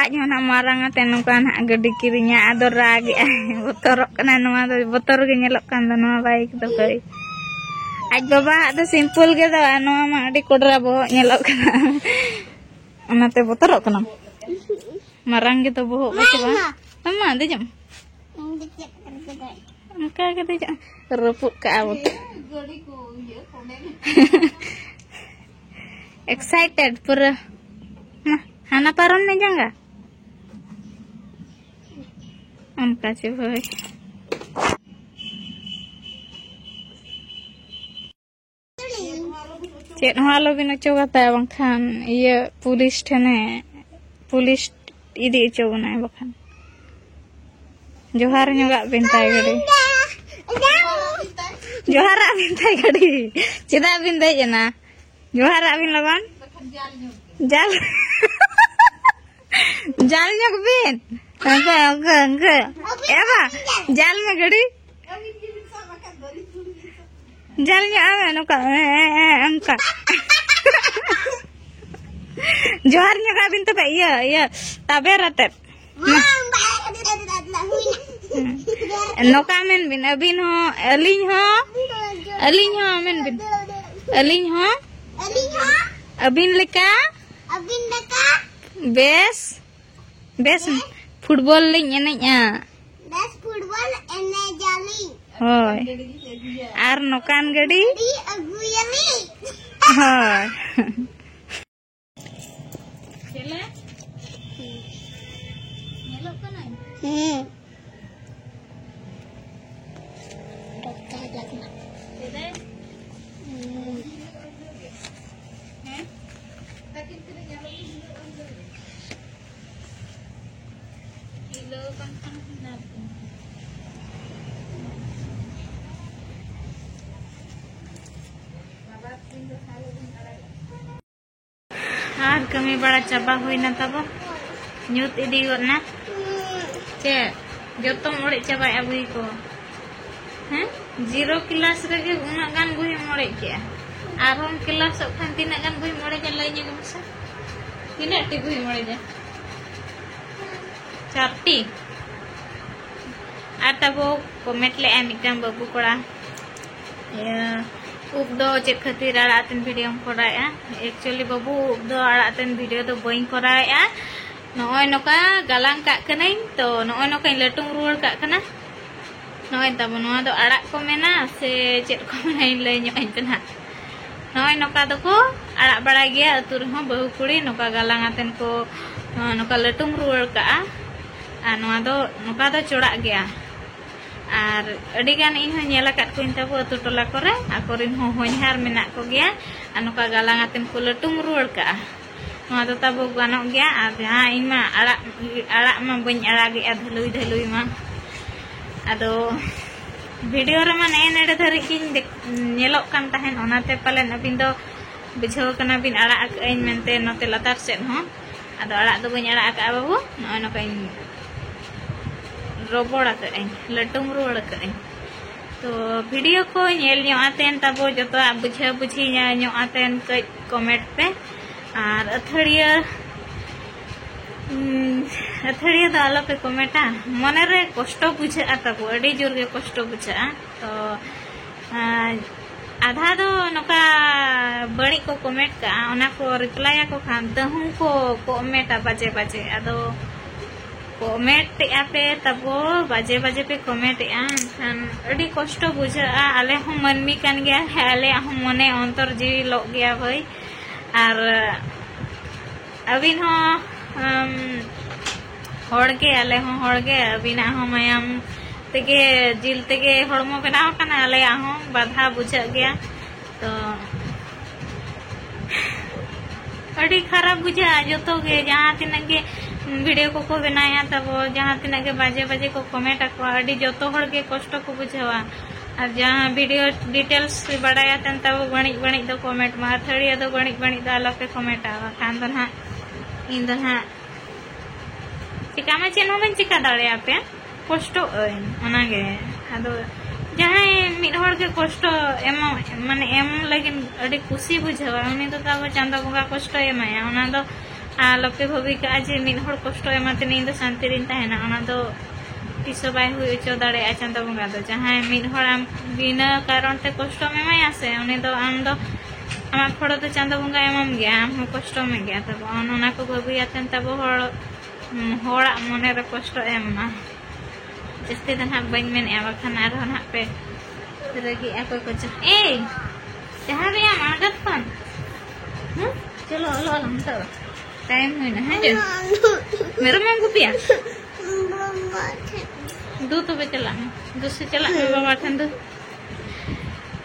ᱟᱡ ᱦᱚᱸ ᱱᱟᱦᱟᱜ ᱢᱟᱨᱟᱝ ᱟᱛᱮ ᱱᱚᱝᱠᱟ ᱱᱟᱦᱟᱜ ᱜᱟᱹᱰᱤ ᱠᱤᱨᱤᱧᱟ, ᱟᱫᱚ ᱨᱟᱜ ᱮᱜᱼᱟᱭ᱾ ᱵᱚᱛᱚᱨᱚᱜ ᱠᱟᱱᱟᱭ, ᱱᱚᱣᱟ ᱫᱚ ᱵᱚᱛᱚᱨ ᱜᱮ ᱧᱮᱞᱚᱜ ᱠᱟᱱ ᱫᱚ, ᱱᱚᱣᱟ ᱵᱟᱭᱤᱠ ᱫᱚ ᱦᱟᱹᱭ᱾ ᱟᱡ ᱵᱟᱵᱟᱣᱟᱜ ᱫᱚ simple ᱜᱮ ᱫᱚ, ᱟᱨ ᱱᱚᱣᱟ ᱢᱟ ᱟᱹᱰᱤ ᱠᱚᱰᱨᱟ ᱵᱚᱦᱚᱜ ᱧᱮᱞᱚᱜ ᱠᱟᱱᱟ᱾ ᱚᱱᱟᱛᱮ ᱵᱚᱛᱚᱨᱚᱜ ᱠᱟᱱᱟᱢ? ᱢᱟᱨᱟᱝ ᱜᱮᱛᱚ ᱵᱚᱦᱚᱜ ᱵᱟᱪᱩᱜᱼᱟ᱾ ᱢᱟ᱾ ᱢᱟ, ᱫᱮᱡᱚᱜ ᱢᱮ᱾ ᱤᱧ ᱫᱚ ᱪᱮᱫ ᱠᱚᱨᱮ ᱫᱚ ᱵᱟᱭ ᱚᱱᱠᱟ ᱜᱮ ᱫᱮᱡᱚᱜ ᱢᱮ᱾ ᱨᱟᱹᱯᱩᱫ ᱠᱟᱜᱼᱟ ᱵᱚ᱾ Excited ᱯᱩᱨᱟᱹ᱾ ᱢᱟ, ᱦᱟᱱᱟ ᱯᱟᱨᱚᱢ ᱢᱮ ᱡᱟᱸᱜᱟ᱾ ᱚᱱᱠᱟ ᱪᱮ ᱵᱷᱟᱹᱭ᱾ ᱪᱮᱫ ᱦᱚᱸ ᱟᱞᱚᱵᱤᱱ ᱚᱪᱚ ᱠᱟᱛᱟᱭᱟ, ᱵᱟᱝᱠᱷᱟᱱ ᱤᱭᱟᱹ ᱯᱩᱞᱤᱥ ᱴᱷᱮᱱᱮ, ᱯᱩᱞᱤᱥ ᱤᱫᱤ ᱚᱪᱚ ᱵᱚᱱᱟᱭ ᱵᱟᱠᱷᱟᱱ᱾ ᱡᱚᱦᱟᱨ ᱧᱚᱜᱟᱜ ᱵᱤᱱ ᱛᱟᱭ ᱜᱟᱹᱰᱤ᱾ ᱡᱚᱦᱟᱨᱟᱜ ᱵᱤᱱ ᱛᱟᱭ ᱜᱟᱹᱰᱤ᱾ ᱪᱮᱫᱟᱜ ᱵᱤᱱ ᱫᱮᱡ ᱮᱱᱟ? ᱡᱚᱦᱟᱨᱟᱜ ᱵᱤᱱ ᱞᱚᱜᱚᱱ᱾ ᱡᱟᱞ᱾ ᱡᱟᱞ ᱧᱚᱜ ᱵᱤᱱ᱾ ᱚᱱᱠᱟ, ᱚᱱᱠᱟ, ᱚᱱᱠᱟ᱾ ᱮ ᱵᱟ, ᱡᱟᱞ ᱢᱮ ᱜᱟᱹᱰᱤ᱾ ᱡᱟᱞ ᱧᱚᱜ ᱟᱢ ᱱᱚᱝᱠᱟ, ᱮ, ᱮ, ᱮ, ᱚᱱᱠᱟ᱾ ᱡᱚᱦᱟᱨ ᱧᱚᱜ ᱟᱵᱤᱱ ᱛᱚᱵᱮ, ᱤᱭᱟᱹ, ᱤᱭᱟᱹ, ᱛᱟᱵᱮᱨ ᱟᱛᱮᱫ᱾ ᱱᱚᱝᱠᱟ ᱢᱮᱱ ᱵᱤᱱ, ᱟᱹᱵᱤᱱ ᱦᱚᱸ, ᱟᱹᱞᱤᱧ ᱦᱚᱸ, ᱟᱹᱞᱤᱧ ᱦᱚᱸ ᱢᱮᱱ ᱵᱤᱱ, ᱟᱹᱞᱤᱧ ᱦᱚᱸ, ᱟᱹᱞᱤᱧ ᱦᱚᱸ, ᱟᱹᱵᱤᱱ ᱞᱮᱠᱟ, ᱟᱹᱵᱤᱱ ᱞᱮᱠᱟ, ᱵᱮᱥ, ᱵᱮᱥ, ᱵᱮᱥ᱾ ᱯᱷᱩᱴᱵᱚᱞ ᱞᱤᱧ ᱮᱱᱮᱡᱼᱟ᱾ ᱵᱮᱥ ᱯᱷᱩᱴᱵᱚᱞ ᱮᱱᱮᱡᱟᱞᱤᱧ᱾ ᱦᱳᱭ᱾ ᱟᱨ ᱱᱚᱝᱠᱟᱱ ᱜᱟᱹᱰᱤ? ᱜᱟᱹᱰᱤ ᱟᱹᱜᱩᱭᱟᱞᱤᱧ᱾ ᱦᱳᱭ᱾ ᱪᱮᱞᱮ? ᱧᱮᱞᱚᱜ ᱠᱟᱱᱟᱭ? ᱦᱮᱸ᱾ ᱰᱚᱠᱴᱚᱨ ᱞᱟᱜᱽᱱᱟ᱾ ᱪᱮᱫᱟᱭ? ᱦᱮᱸ᱾ ᱦᱮᱸ? ᱛᱟᱹᱠᱤᱱ ᱛᱤᱱᱟᱹᱜ ᱧᱮᱞᱚᱜ ᱠᱟᱱᱟ? ᱦᱤᱞᱟᱹᱣ ᱠᱟᱱ ᱠᱷᱟᱱ ᱦᱩᱭᱱᱟ ᱟᱨᱠᱤ᱾ ᱟᱨ ᱠᱟᱹᱢᱤ ᱵᱟᱲᱟ ᱪᱟᱵᱟ ᱦᱩᱭᱱᱟ ᱛᱟᱵᱚ, ᱧᱩᱛ ᱤᱫᱤ ᱜᱚᱫ ᱱᱟ᱾ ᱪᱮᱫ ᱡᱚᱛᱚᱢ ᱚᱲᱮᱡ ᱪᱟᱵᱟᱭᱮᱜᱼᱟ ᱵᱚᱦᱤ ᱠᱚ? ᱦᱮᱸ, ᱡᱤᱨᱳ ᱠᱮᱞᱟᱥ ᱨᱮᱜᱮ ᱩᱱᱟᱹᱜ ᱜᱟᱱ ᱵᱚᱦᱤᱢ ᱚᱲᱮᱡ ᱠᱮᱜᱼᱟ, ᱟᱨᱦᱚᱸᱢ ᱠᱮᱞᱟᱥᱚᱜ ᱠᱷᱟᱱ ᱛᱤᱱᱟᱹᱜ ᱜᱟᱱ ᱵᱚᱦᱤᱢ ᱚᱲᱮᱡᱟ ᱞᱟᱹᱭ ᱧᱚᱜ ᱢᱮᱥᱮ? ᱛᱤᱱᱟᱹᱜ ᱴᱤ ᱵᱚᱦᱤᱢ ᱚᱲᱮᱡᱟ? ᱪᱟᱨᱴᱤ᱾ ᱟᱨ ᱛᱟᱵᱚ ᱠᱚᱢᱮᱱᱴ ᱞᱮᱜᱼᱟᱭ ᱢᱤᱫᱴᱟᱝ ᱵᱟᱹᱵᱩ ᱠᱚᱲᱟ, ᱤᱭᱟᱹ, ᱩᱵ ᱫᱚ ᱪᱮᱫ ᱠᱷᱟᱹᱛᱤᱨ ᱟᱲᱟᱜ ᱟᱛᱮᱱ ᱵᱷᱤᱰᱤᱭᱳᱢ ᱠᱚᱨᱟᱣᱮᱜᱼᱟ? ᱮᱠᱪᱩᱭᱮᱞᱤ ᱵᱟᱹᱵᱩ, ᱩᱵ ᱫᱚ ᱟᱲᱟᱜ ᱟᱛᱮᱱ ᱵᱷᱤᱰᱤᱭᱳ ᱫᱚ ᱵᱟᱹᱧ ᱠᱚᱨᱟᱣᱮᱜᱼᱟ᱾ ᱱᱚᱜᱼᱚᱭ ᱱᱚᱝᱠᱟ ᱜᱟᱞᱟᱝ ᱠᱟᱜ ᱠᱟᱹᱱᱟᱹᱧ, ᱛᱚ ᱱᱚᱜᱼᱚᱭ ᱱᱚᱝᱠᱟᱧ ᱞᱟᱹᱴᱩᱢ ᱨᱩᱣᱟᱹᱲ ᱠᱟᱜ ᱠᱟᱱᱟ᱾ ᱱᱚᱜᱼᱚᱭ ᱛᱟᱵᱚ ᱱᱚᱣᱟ ᱫᱚ ᱟᱲᱟᱜ ᱠᱚ ᱢᱮᱱᱟ ᱥᱮ ᱪᱮᱫ ᱠᱚ ᱢᱮᱱᱟ, ᱤᱧ ᱞᱟᱹᱭ ᱧᱚᱜ ᱟᱹᱧ ᱯᱮ ᱱᱟᱦᱟᱜ᱾ ᱱᱚᱜᱼᱚᱭ ᱱᱚᱝᱠᱟ ᱫᱚᱠᱚ ᱟᱲᱟᱜ ᱵᱟᱲᱟᱭ ᱜᱮᱭᱟ ᱟᱹᱛᱩ ᱨᱮᱦᱚᱸ, ᱵᱟᱹᱦᱩ ᱠᱩᱲᱤ ᱱᱚᱝᱠᱟ ᱜᱟᱞᱟᱝ ᱟᱛᱮᱱ ᱠᱚ, ᱱᱚᱜᱼᱚᱭ ᱱᱚᱝᱠᱟ ᱞᱟᱹᱴᱩᱢ ᱨᱩᱣᱟᱹᱲ ᱠᱟᱜᱼᱟ᱾ ᱟᱨ ᱱᱚᱣᱟ ᱫᱚ ᱱᱚᱝᱠᱟ ᱫᱚ ᱪᱚᱲᱟᱜ ᱜᱮᱭᱟ᱾ ᱟᱨ ᱟᱹᱰᱤ ᱜᱟᱱ ᱤᱧ ᱦᱚᱸ ᱧᱮᱞ ᱟᱠᱟᱫ ᱠᱚᱣᱟᱧ ᱛᱟᱵᱚ ᱟᱹᱛᱩ ᱴᱚᱞᱟ ᱠᱚᱨᱮ, ᱟᱠᱚᱨᱮᱱ ᱦᱚᱸ ᱦᱚᱧᱦᱟᱨ ᱢᱮᱱᱟᱜ ᱠᱚᱜᱮᱭᱟ᱾ ᱟᱨ ᱱᱚᱝᱠᱟ ᱜᱟᱞᱟᱝ ᱟᱛᱮᱱ ᱠᱚ ᱞᱟᱹᱴᱩᱢ ᱨᱩᱣᱟᱹᱲ ᱠᱟᱜᱼᱟ᱾ ᱱᱚᱣᱟ ᱫᱚ ᱛᱟᱵᱚ ᱜᱟᱱᱚᱜ ᱜᱮᱭᱟ᱾ ᱟᱨ ᱡᱟᱦᱟᱸ ᱤᱧ ᱢᱟ ᱟᱲᱟᱜ, ᱟᱲᱟᱜ ᱢᱟ ᱵᱟᱹᱧ ᱟᱲᱟᱜᱮᱜᱼᱟ ᱫᱷᱟᱹᱞᱩᱭ ᱫᱷᱟᱹᱞᱩᱭ ᱢᱟ᱾ ᱟᱫᱚ ᱵᱷᱤᱰᱤᱭᱳ ᱨᱮᱢᱟ ᱱᱮᱜᱼᱮ ᱱᱮᱰᱮ ᱫᱷᱟᱹᱨᱤᱡ ᱜᱤᱧ ᱫᱮᱠ-, ᱧᱮᱞᱚᱜ ᱠᱟᱱ ᱛᱟᱦᱮᱸᱫ, ᱚᱱᱟᱛᱮ ᱯᱟᱞᱮᱱ ᱟᱹᱵᱤᱱ ᱫᱚ ᱵᱩᱡᱷᱟᱹᱣ ᱠᱟᱱᱟ ᱵᱤᱱ ᱟᱲᱟᱜ ᱟᱠᱟᱫ ᱟᱹᱧ ᱢᱮᱱᱛᱮ ᱱᱚᱛᱮ ᱞᱟᱛᱟᱨ ᱥᱮᱫ ᱦᱚᱸ᱾ ᱟᱫᱚ ᱟᱲᱟᱜ ᱫᱚ ᱵᱟᱹᱧ ᱟᱲᱟᱜ ᱟᱠᱟᱫᱼᱟ ᱵᱟᱹᱵᱩ, ᱱᱚᱜᱼᱚᱭ ᱱᱚᱝᱠᱟᱧ ᱨᱚᱵᱚᱲ ᱟᱠᱟᱫ ᱟᱹᱧ, ᱞᱟᱹᱴᱩᱢ ᱨᱩᱣᱟᱹᱲ ᱟᱠᱟᱫ ᱟᱹᱧ᱾ ᱛᱚ ᱵᱷᱤᱰᱤᱭᱳ ᱠᱚ ᱧᱮᱞ ᱧᱚᱜ ᱟᱛᱮᱱ, ᱛᱟᱵᱚ ᱡᱚᱛᱚᱣᱟᱜ ᱵᱩᱡᱷᱟᱹᱣ ᱵᱩᱡᱷᱤ ᱧᱟ-, ᱧᱚᱜ ᱟᱛᱮᱱ ᱠᱟᱹᱡ ᱠᱚᱢᱮᱱᱴ ᱯᱮ᱾ ᱟᱨ ᱟᱹᱛᱷᱟᱹᱲᱤᱭᱟᱹ, ᱩᱸ, ᱟᱹᱛᱷᱟᱹᱲᱤᱭᱟᱹ ᱫᱚ ᱟᱞᱚ ᱯᱮ ᱠᱚᱢᱮᱱᱴᱟ, ᱢᱚᱱᱮ ᱨᱮ ᱠᱚᱥᱴᱚ ᱵᱩᱡᱷᱟᱹᱜᱼᱟ ᱛᱟᱵᱚ, ᱟᱹᱰᱤ ᱡᱳᱨ ᱜᱮ ᱠᱚᱥᱴᱚ ᱵᱩᱡᱷᱟᱹᱜᱼᱟ᱾ ᱛᱚ ᱟᱨ ᱟᱫᱷᱟ ᱫᱚ ᱱᱚᱝᱠᱟ ᱵᱟᱹᱲᱤᱡ ᱠᱚ ᱠᱚᱢᱮᱱᱴ ᱠᱟᱜᱼᱟ, ᱚᱱᱟ ᱠᱚ ᱨᱤᱯᱞᱟᱭ ᱟᱠᱚ ᱠᱷᱟᱱ ᱛᱟᱹᱦᱩ ᱠᱚ ᱠᱚᱢᱮᱱᱴᱟ ᱵᱟᱡᱮ ᱵᱟᱡᱮ᱾ ᱟᱫᱚ ᱠᱚᱢᱮᱱᱴ ᱮᱫᱼᱟ ᱯᱮ ᱛᱟᱵᱚ, ᱵᱟᱡᱮ ᱵᱟᱡᱮ ᱯᱮ ᱠᱚᱢᱮᱱᱴ ᱮᱫᱼᱟ, ᱮᱱᱠᱷᱟᱱ ᱟᱹᱰᱤ ᱠᱚᱥᱴᱚ ᱵᱩᱡᱷᱟᱹᱜᱼᱟ᱾ ᱟᱞᱮ ᱦᱚᱸ ᱢᱟᱹᱱᱢᱤ ᱠᱟᱱ ᱜᱮᱭᱟ ᱞᱮ, ᱟᱞᱮᱭᱟᱜ ᱦᱚᱸ ᱢᱚᱱᱮ ᱚᱱᱛᱚᱨ ᱡᱤᱣᱤ ᱞᱚᱜ ᱜᱮᱭᱟ ᱵᱷᱟᱹᱭ᱾ ᱟᱨ ᱟᱹᱵᱤᱱ ᱦᱚᱸ, ᱟᱢ, ᱦᱚᱲ ᱜᱮ, ᱟᱞᱮ ᱦᱚᱸ ᱦᱚᱲ ᱜᱮ, ᱟᱹᱵᱤᱱᱟᱜ ᱦᱚᱸ ᱢᱟᱭᱟᱢ ᱛᱮᱜᱮ, ᱡᱤᱞ ᱛᱮᱜᱮ ᱦᱚᱲᱢᱚ ᱵᱮᱱᱟᱣ ᱟᱠᱟᱱᱟ, ᱟᱞᱮᱭᱟᱜ ᱦᱚᱸ ᱵᱟᱫᱷᱟ ᱵᱩᱡᱷᱟᱹᱜ ᱜᱮᱭᱟ᱾ ᱛᱚ ᱟᱹᱰᱤ ᱠᱷᱟᱨᱟᱯ ᱵᱩᱡᱷᱟᱹᱜᱼᱟ ᱡᱚᱛᱚ ᱜᱮ, ᱡᱟᱦᱟᱸ ᱛᱤᱱᱟᱹᱜ ᱜᱮ ᱵᱷᱤᱰᱤᱭᱳ ᱠᱚᱠᱚ ᱵᱮᱱᱟᱣᱮᱫᱼᱟ ᱛᱟᱵᱚ, ᱡᱟᱦᱟᱸ ᱛᱤᱱᱟᱹᱜ ᱜᱮ ᱵᱟᱡᱮ ᱵᱟᱡᱮ ᱠᱚ ᱠᱚᱢᱮᱱᱴ ᱟᱠᱚ, ᱟᱹᱰᱤ ᱡᱚᱛᱚ ᱦᱚᱲ ᱜᱮ ᱠᱚᱥᱴᱚ ᱠᱚ ᱵᱩᱡᱷᱟᱹᱣᱟ᱾ ᱟᱨ ᱡᱟᱦᱟᱸ ᱵᱷᱤᱰᱤᱭᱳ ᱰᱤᱴᱮᱞᱥ ᱵᱟᱲᱟᱭ ᱟᱛᱮᱱ ᱛᱟᱵᱚ ᱵᱟᱹᱲᱤᱡ ᱵᱟᱹᱲᱤᱡ ᱫᱚ ᱠᱚᱢᱮᱱᱴ ᱢᱟ, ᱟᱹᱛᱷᱟᱹᱲᱤᱭᱟᱹ ᱫᱚ ᱵᱟᱹᱲᱤᱡ ᱵᱟᱹᱲᱤᱡ ᱫᱚ ᱟᱞᱚᱯᱮ ᱠᱚᱢᱮᱱᱴᱟ, ᱵᱟᱠᱷᱟᱱ ᱫᱚ ᱱᱟᱦᱟᱜ ᱤᱧ ᱫᱚ ᱱᱟᱦᱟᱜ ᱪᱮᱠᱟ ᱢᱟ ᱪᱮᱫ ᱦᱚᱸ ᱵᱟᱹᱧ ᱪᱮᱠᱟ ᱫᱟᱲᱮᱭᱟᱯᱮᱭᱟ, ᱠᱚᱥᱴᱚᱜ ᱟᱹᱧ ᱚᱱᱟᱜᱮ᱾ ᱟᱫᱚ ᱡᱟᱦᱟᱸᱭ ᱢᱤᱫ ᱦᱚᱲ ᱜᱮ ᱠᱚᱥᱴᱚ ᱮᱢᱚᱜ, ᱢᱟᱱᱮ ᱮᱢ ᱞᱟᱹᱜᱤᱫ ᱟᱹᱰᱤ ᱠᱩᱥᱤ ᱵᱩᱡᱷᱟᱹᱣᱟ, ᱩᱱᱤ ᱫᱚ ᱛᱟᱵᱚ ᱪᱟᱸᱫᱚ ᱵᱚᱸᱜᱟ ᱠᱚᱥᱴᱚᱭ ᱮᱢᱟᱭᱟ᱾ ᱚᱱᱟ ᱫᱚ ᱟᱞᱚᱯᱮ ᱵᱷᱟᱹᱵᱤ ᱠᱟᱜᱼᱟ ᱡᱮ ᱢᱤᱫ ᱦᱚᱲ ᱠᱚᱥᱴᱚ ᱮᱢᱟᱛᱮ ᱤᱧ ᱫᱚ ᱥᱟᱱᱛᱤ ᱨᱤᱧ ᱛᱟᱦᱮᱱᱟ, ᱚᱱᱟ ᱫᱚ ᱛᱤᱥ ᱦᱚᱸ ᱵᱟᱭ ᱦᱩᱭ ᱦᱚᱪᱚ ᱫᱟᱲᱮᱭᱟᱜᱼᱟ ᱪᱟᱸᱫᱚ ᱵᱚᱸᱜᱟ ᱫᱚ᱾ ᱡᱟᱦᱟᱸᱭ ᱢᱤᱫ ᱦᱚᱲ ᱟᱢ ᱵᱤᱱᱟᱹ ᱠᱟᱨᱚᱱ ᱛᱮ ᱠᱚᱥᱴᱚᱢ ᱮᱢᱟᱭᱟ ᱥᱮ, ᱩᱱᱤ ᱫᱚ ᱟᱢ ᱫᱚ ᱟᱢᱟᱜ ᱯᱷᱚᱲᱚ ᱫᱚ ᱪᱟᱸᱫᱚ ᱵᱚᱸᱜᱟ ᱮᱢᱟᱢ ᱜᱮᱭᱟ, ᱟᱢ ᱦᱚᱸ ᱠᱚᱥᱴᱚ ᱢᱮ ᱜᱮᱭᱟ᱾ ᱛᱟᱵᱚ ᱚᱱ-, ᱚᱱᱟ ᱠᱚ ᱵᱷᱟᱹᱵᱤ ᱟᱛᱮᱱ ᱛᱟᱵᱚ ᱦᱚᱲ, ᱦᱚᱲᱟᱜ ᱢᱚᱱᱮ ᱨᱮ ᱠᱚᱥᱴᱚ ᱮᱢ ᱢᱟ᱾ ᱡᱟᱹᱥᱛᱤ ᱫᱚ ᱱᱟᱦᱟᱜ ᱵᱟᱹᱧ ᱢᱮᱱᱮᱜᱼᱟ, ᱵᱟᱠᱷᱟᱱ ᱟᱨᱦᱚᱸ ᱱᱟᱦᱟᱜ ᱯᱮ ᱨᱟᱹᱜᱤᱜᱼᱟ ᱚᱠᱚᱭ ᱠᱚᱪᱚ᱾ ᱮᱭ, ᱡᱟᱦᱟᱸ ᱨᱮᱭᱟᱜ ᱢᱟᱲᱜᱟᱛ ᱠᱷᱚᱱ᱾ ᱦᱩᱸ? ᱪᱚᱞᱚ, ᱚᱞᱚᱜ ᱟᱞᱟᱝ ᱱᱤᱛᱚᱜ ᱫᱚ᱾ ᱴᱟᱭᱤᱢ ᱦᱩᱭᱱᱟ, ᱦᱮᱸ ᱪᱮ? ᱢᱮᱨᱚᱢ ᱮᱢ ᱜᱩᱯᱤᱭᱟ? ᱫᱩ ᱛᱚᱵᱮ ᱪᱟᱞᱟᱜ ᱢᱮ᱾ ᱫᱩ ᱥᱮ ᱪᱟᱞᱟᱜ ᱢᱮ ᱵᱟᱵᱟ ᱴᱷᱮᱱ ᱫᱩ᱾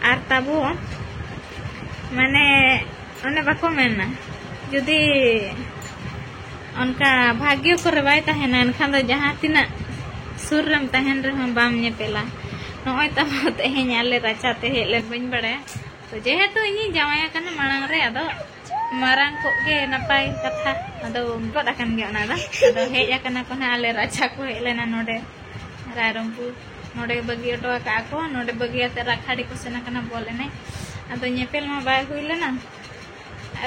ᱟᱨ ᱛᱟᱵᱚ, ᱢᱟᱱᱮ, ᱚᱱᱮ ᱵᱟᱠᱚ ᱢᱮᱱᱟ, ᱡᱩᱫᱤ ᱚᱱᱠᱟ ᱵᱷᱟᱜᱽᱭᱚ ᱠᱚᱨᱮ ᱵᱟᱭ ᱛᱟᱦᱮᱱᱟ, ᱮᱱᱠᱷᱟᱱ ᱫᱚ ᱡᱟᱦᱟᱸ ᱛᱤᱱᱟᱹᱜ ᱥᱩᱨ ᱨᱮᱢ ᱛᱟᱦᱮᱱ ᱨᱮᱦᱚᱸ ᱵᱟᱢ ᱧᱮᱯᱮᱞᱟ᱾ ᱱᱚᱜᱼᱚᱭ ᱛᱟᱵᱚ ᱛᱮᱦᱮᱧ ᱟᱞᱮ ᱨᱟᱪᱟ ᱛᱮ ᱦᱮᱡ ᱞᱮᱱ, ᱵᱟᱹᱧ ᱵᱟᱲᱟᱭᱟ᱾ ᱛᱚ ᱡᱮᱦᱮᱛᱩ ᱤᱧᱤᱧ ᱡᱟᱶᱟᱭ ᱟᱠᱟᱱᱟ ᱢᱟᱲᱟᱝ ᱨᱮ, ᱟᱫᱚ ᱢᱟᱨᱟᱝ ᱠᱚᱜ ᱜᱮ ᱱᱟᱯᱟᱭ ᱠᱟᱛᱷᱟ᱾ ᱟᱫᱚ ᱜᱚᱫ ᱟᱠᱟᱱ ᱜᱮᱭᱟ ᱚᱱᱟ ᱫᱚ᱾ ᱟᱫᱚ ᱦᱮᱡ ᱟᱠᱟᱱᱟ ᱠᱚ ᱱᱟᱦᱟᱜ, ᱟᱞᱮ ᱨᱟᱪᱟ ᱠᱚ ᱦᱮᱡ ᱞᱮᱱᱟ ᱱᱚᱰᱮ ᱨᱟᱭᱨᱚᱝᱯᱩᱨ᱾ ᱱᱚᱰᱮ ᱵᱟᱹᱜᱤ ᱦᱚᱴᱚ ᱟᱠᱟᱫᱼᱟ ᱠᱚ, ᱱᱚᱰᱮ ᱵᱟᱹᱜᱤᱭᱟᱛᱮ ᱨᱟᱠᱷᱟᱰᱤ ᱠᱚ ᱥᱮᱱ ᱟᱠᱟᱱᱟ ᱵᱚᱞ ᱮᱱᱮᱡ᱾ ᱟᱫᱚ ᱧᱮᱯᱮᱞ ᱢᱟ ᱵᱟᱭ ᱦᱩᱭ ᱞᱮᱱᱟ,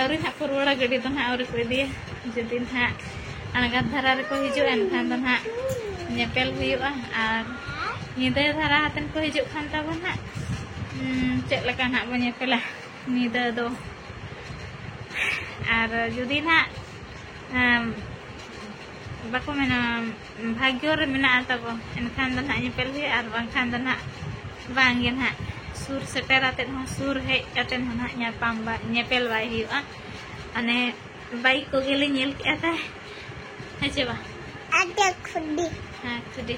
ᱟᱹᱣᱨᱤ ᱱᱟᱦᱟᱜ ᱠᱚ ᱨᱩᱣᱟᱹᱲᱟ, ᱜᱟᱹᱰᱤ ᱫᱚ ᱱᱟᱦᱟᱜ ᱟᱹᱣᱨᱤ ᱠᱚ ᱤᱫᱤᱭᱟ᱾ ᱡᱩᱫᱤ ᱱᱟᱦᱟᱜ ᱟᱬᱜᱟᱛ ᱫᱷᱟᱨᱟ ᱨᱮᱠᱚ ᱦᱤᱡᱩᱜᱼᱟ, ᱮᱱᱠᱷᱟᱱ ᱫᱚ ᱱᱟᱦᱟᱜ ᱧᱮᱯᱮᱞ ᱦᱩᱭᱩᱜᱼᱟ᱾ ᱟᱨ ᱧᱤᱫᱟᱹ ᱫᱷᱟᱨᱟ ᱦᱟᱛᱮᱱ ᱠᱚ ᱦᱤᱡᱩᱜ ᱠᱷᱟᱱ ᱛᱟᱵᱚᱱ ᱱᱟᱦᱟᱜ, ᱩᱸ, ᱪᱮᱫ ᱞᱮᱠᱟ ᱱᱟᱦᱟᱜ ᱵᱚᱱ ᱧᱮᱯᱮᱞᱟ ᱧᱤᱫᱟᱹ ᱫᱚ᱾ ᱟᱨ ᱡᱩᱫᱤ ᱱᱟᱦᱟᱜ, ᱮᱢ, ᱵᱟᱠᱚ ᱢᱮᱱᱟ, ᱵᱷᱟᱜᱽᱭᱚ ᱨᱮ ᱢᱮᱱᱟᱜᱼᱟ ᱛᱟᱵᱚ, ᱮᱱᱠᱷᱟᱱ ᱫᱚ ᱱᱟᱦᱟᱜ ᱧᱮᱯᱮᱞ ᱦᱩᱭᱩᱜᱼᱟ, ᱟᱨ ᱵᱟᱝᱠᱷᱟᱱ ᱫᱚ ᱱᱟᱦᱟᱜ ᱵᱟᱝ ᱜᱮ ᱱᱟᱦᱟᱜ᱾ ᱥᱩᱨ ᱥᱮᱴᱮᱨ ᱟᱛᱮᱫ ᱦᱚᱸ, ᱥᱩᱨ ᱦᱮᱡ ᱠᱟᱛᱮᱫ ᱦᱚᱸ ᱱᱟᱦᱟᱜ ᱧᱟᱯᱟᱢ ᱵᱟ-, ᱧᱮᱯᱮᱞ ᱵᱟᱭ ᱦᱩᱭᱩᱜᱼᱟ᱾ ᱢᱟᱱᱮ ᱵᱟᱭᱤᱠ ᱠᱚᱜᱮ ᱞᱮ ᱧᱮᱞ ᱠᱮᱜᱼᱟ ᱛᱟᱭ, ᱦᱮᱸ ᱪᱮ ᱵᱟᱝ? ᱟᱫᱚ ᱠᱷᱩᱰᱤ᱾ ᱦᱮᱸ, ᱠᱷᱩᱰᱤ᱾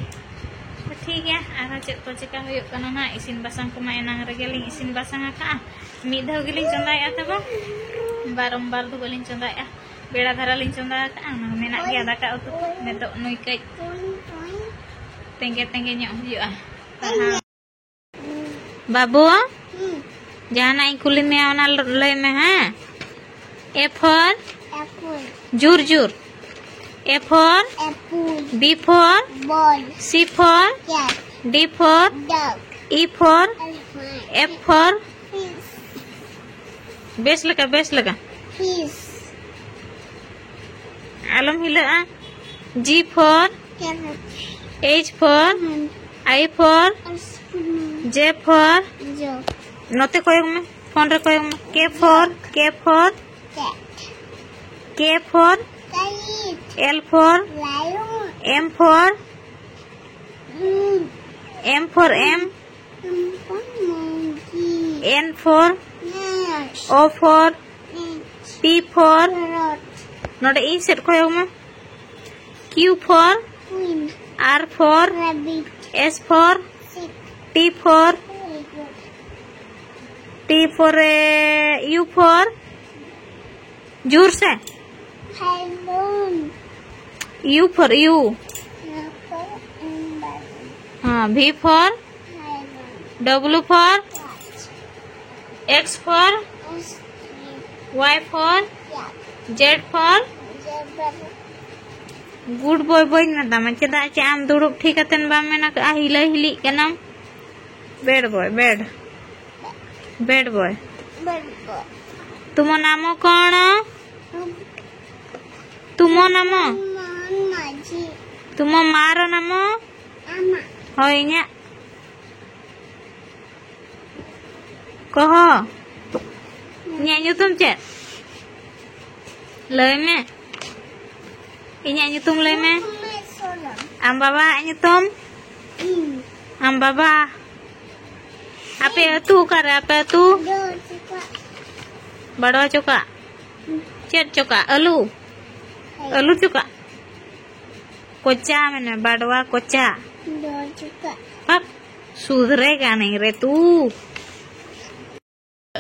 ᱛᱚ ᱴᱷᱤᱠ ᱜᱮᱭᱟ, ᱟᱨᱦᱚᱸ ᱪᱮᱫ ᱠᱚ ᱪᱮᱠᱟ ᱦᱩᱭᱩᱜ ᱠᱟᱱᱟ ᱱᱟᱦᱟᱜ᱾ ᱤᱥᱤᱱ ᱵᱟᱥᱟᱝ ᱠᱚᱢᱟ ᱮᱱᱟᱝ ᱨᱮᱜᱮ ᱞᱤᱧ ᱤᱥᱤᱱ ᱵᱟᱥᱟᱝ ᱟᱠᱟᱜᱼᱟ᱾ ᱢᱤᱫ ᱫᱷᱟᱣ ᱜᱮᱞᱤᱧ ᱪᱚᱸᱫᱟᱭᱮᱜᱼᱟ ᱛᱟᱵᱚ, ᱵᱟᱨᱚᱢᱵᱟᱨ ᱫᱚ ᱵᱟᱹᱞᱤᱧ ᱪᱚᱸᱫᱟᱭᱮᱜᱼᱟ᱾ ᱵᱮᱲᱟ ᱫᱷᱟᱨᱟ ᱞᱤᱧ ᱪᱚᱸᱫᱟ ᱟᱠᱟᱜᱼᱟ, ᱚᱱᱟ ᱢᱮᱱᱟᱜ ᱜᱮᱭᱟ ᱫᱟᱠᱟ ᱩᱛᱩ ᱠᱚ᱾ ᱱᱤᱛᱚᱜ ᱱᱩᱭ ᱠᱟᱹᱡ ᱛᱮᱸᱜᱮ ᱛᱮᱸᱜᱮ ᱧᱚᱜ ᱦᱩᱭᱩᱜᱼᱟ᱾ ᱯᱟᱲᱦᱟᱣ᱾ ᱵᱟᱹᱵᱩ, ᱦᱩᱸ᱾ ᱡᱟᱦᱟᱱᱟᱜ ᱤᱧ ᱠᱩᱞᱤ ᱢᱮᱭᱟ, ᱚᱱᱟ ᱞ-, ᱞᱟᱹᱭ ᱢᱮ, ᱦᱮᱸ? A for? Apple. ᱡᱳᱨ ᱡᱳᱨ᱾ A for? Apple. B for? Ball. C for? Cat. D for? Dog. E for? Elephant. F for? Fish. ᱵᱮᱥ ᱞᱮᱠᱟ, ᱵᱮᱥ ᱞᱮᱠᱟ᱾ Fish. ᱟᱞᱚᱢ ᱦᱤᱞᱟᱹᱜᱼᱟ᱾ G for? Carrot. H for? Lemon. I for? Ice cream. J for? Jug. ᱱᱚᱛᱮ ᱠᱚᱭᱚᱜ ᱢᱮ, phone ᱨᱮ ᱠᱚᱭᱚᱜ ᱢᱮ᱾ K for? K for? Cat. K for? Kite. L for? Lion. M for? Mm. M for M? M for monkey. N for? Nurse. O for? Orange. P for? Parrot. ᱱᱚᱰᱮ ᱤᱧ ᱥᱮᱫ ᱠᱚᱭᱚᱜ ᱢᱮ᱾ Q for? Queen. R for? Rabbit. S for? Sheep. T for? Tiger. T for, eh, U for? ᱡᱳᱨ ᱥᱮ᱾ Balloon. U for U. Apple and balloon. हाँ, V for? W for X for Y for Z for good boy ᱵᱟᱹᱧ ᱢᱮᱛᱟᱢᱟ᱾ ᱪᱮᱫᱟᱜ ᱪᱮ ᱟᱢ ᱫᱩᱲᱩᱵ ᱴᱷᱤᱠ ᱠᱟᱛᱮᱱ ᱵᱟᱢ ᱢᱮᱱ ᱟᱠᱟᱫᱼᱟ, ᱦᱤᱞᱟᱹ ᱦᱤᱞᱤᱜ ᱠᱟᱱᱟᱢ᱾ Bad boy, bad. Bad boy. ତୁମ ନାମ କ'ଣ? ତୁମ ନାମ? ତୁମ ମାର ନାମ? ହଉ, ᱤᱧᱟᱹᱜ ᱠᱚᱦᱚ᱾ ᱤᱧᱟᱹᱜ ᱧᱩᱛᱩᱢ ᱪᱮᱫ? ᱞᱟᱹᱭ ᱢᱮ᱾ ᱤᱧᱟᱹᱜ ᱧᱩᱛᱩᱢ ᱞᱟᱹᱭ ᱢᱮ᱾ ᱟᱢ ᱵᱟᱵᱟᱣᱟᱜ ᱧᱩᱛᱩᱢ? ᱟᱢ ᱵᱟᱵᱟ᱾ ᱟᱯᱮ ᱟᱹᱛᱩ ᱚᱠᱟᱨᱮ? ᱟᱯᱮ ᱟᱹᱛᱩ? ᱵᱟᱲᱣᱟ ᱪᱚᱠᱟᱜ᱾ ᱪᱮᱫ ᱪᱚᱠᱟᱜ? ᱟᱹᱞᱩ? ᱟᱹᱞᱩ ᱪᱚᱠᱟᱜ? ᱠᱚᱪᱟ ᱢᱮᱱᱮ, ᱵᱟᱰᱣᱟ ᱠᱚᱪᱟ᱾ ᱵᱟᱰᱣᱟ ᱪᱚᱠᱟᱜ᱾ ᱦᱟᱯ, ᱥᱩᱫᱷᱨᱮ ᱜᱟᱱᱮ ᱨᱮ ᱛᱩ᱾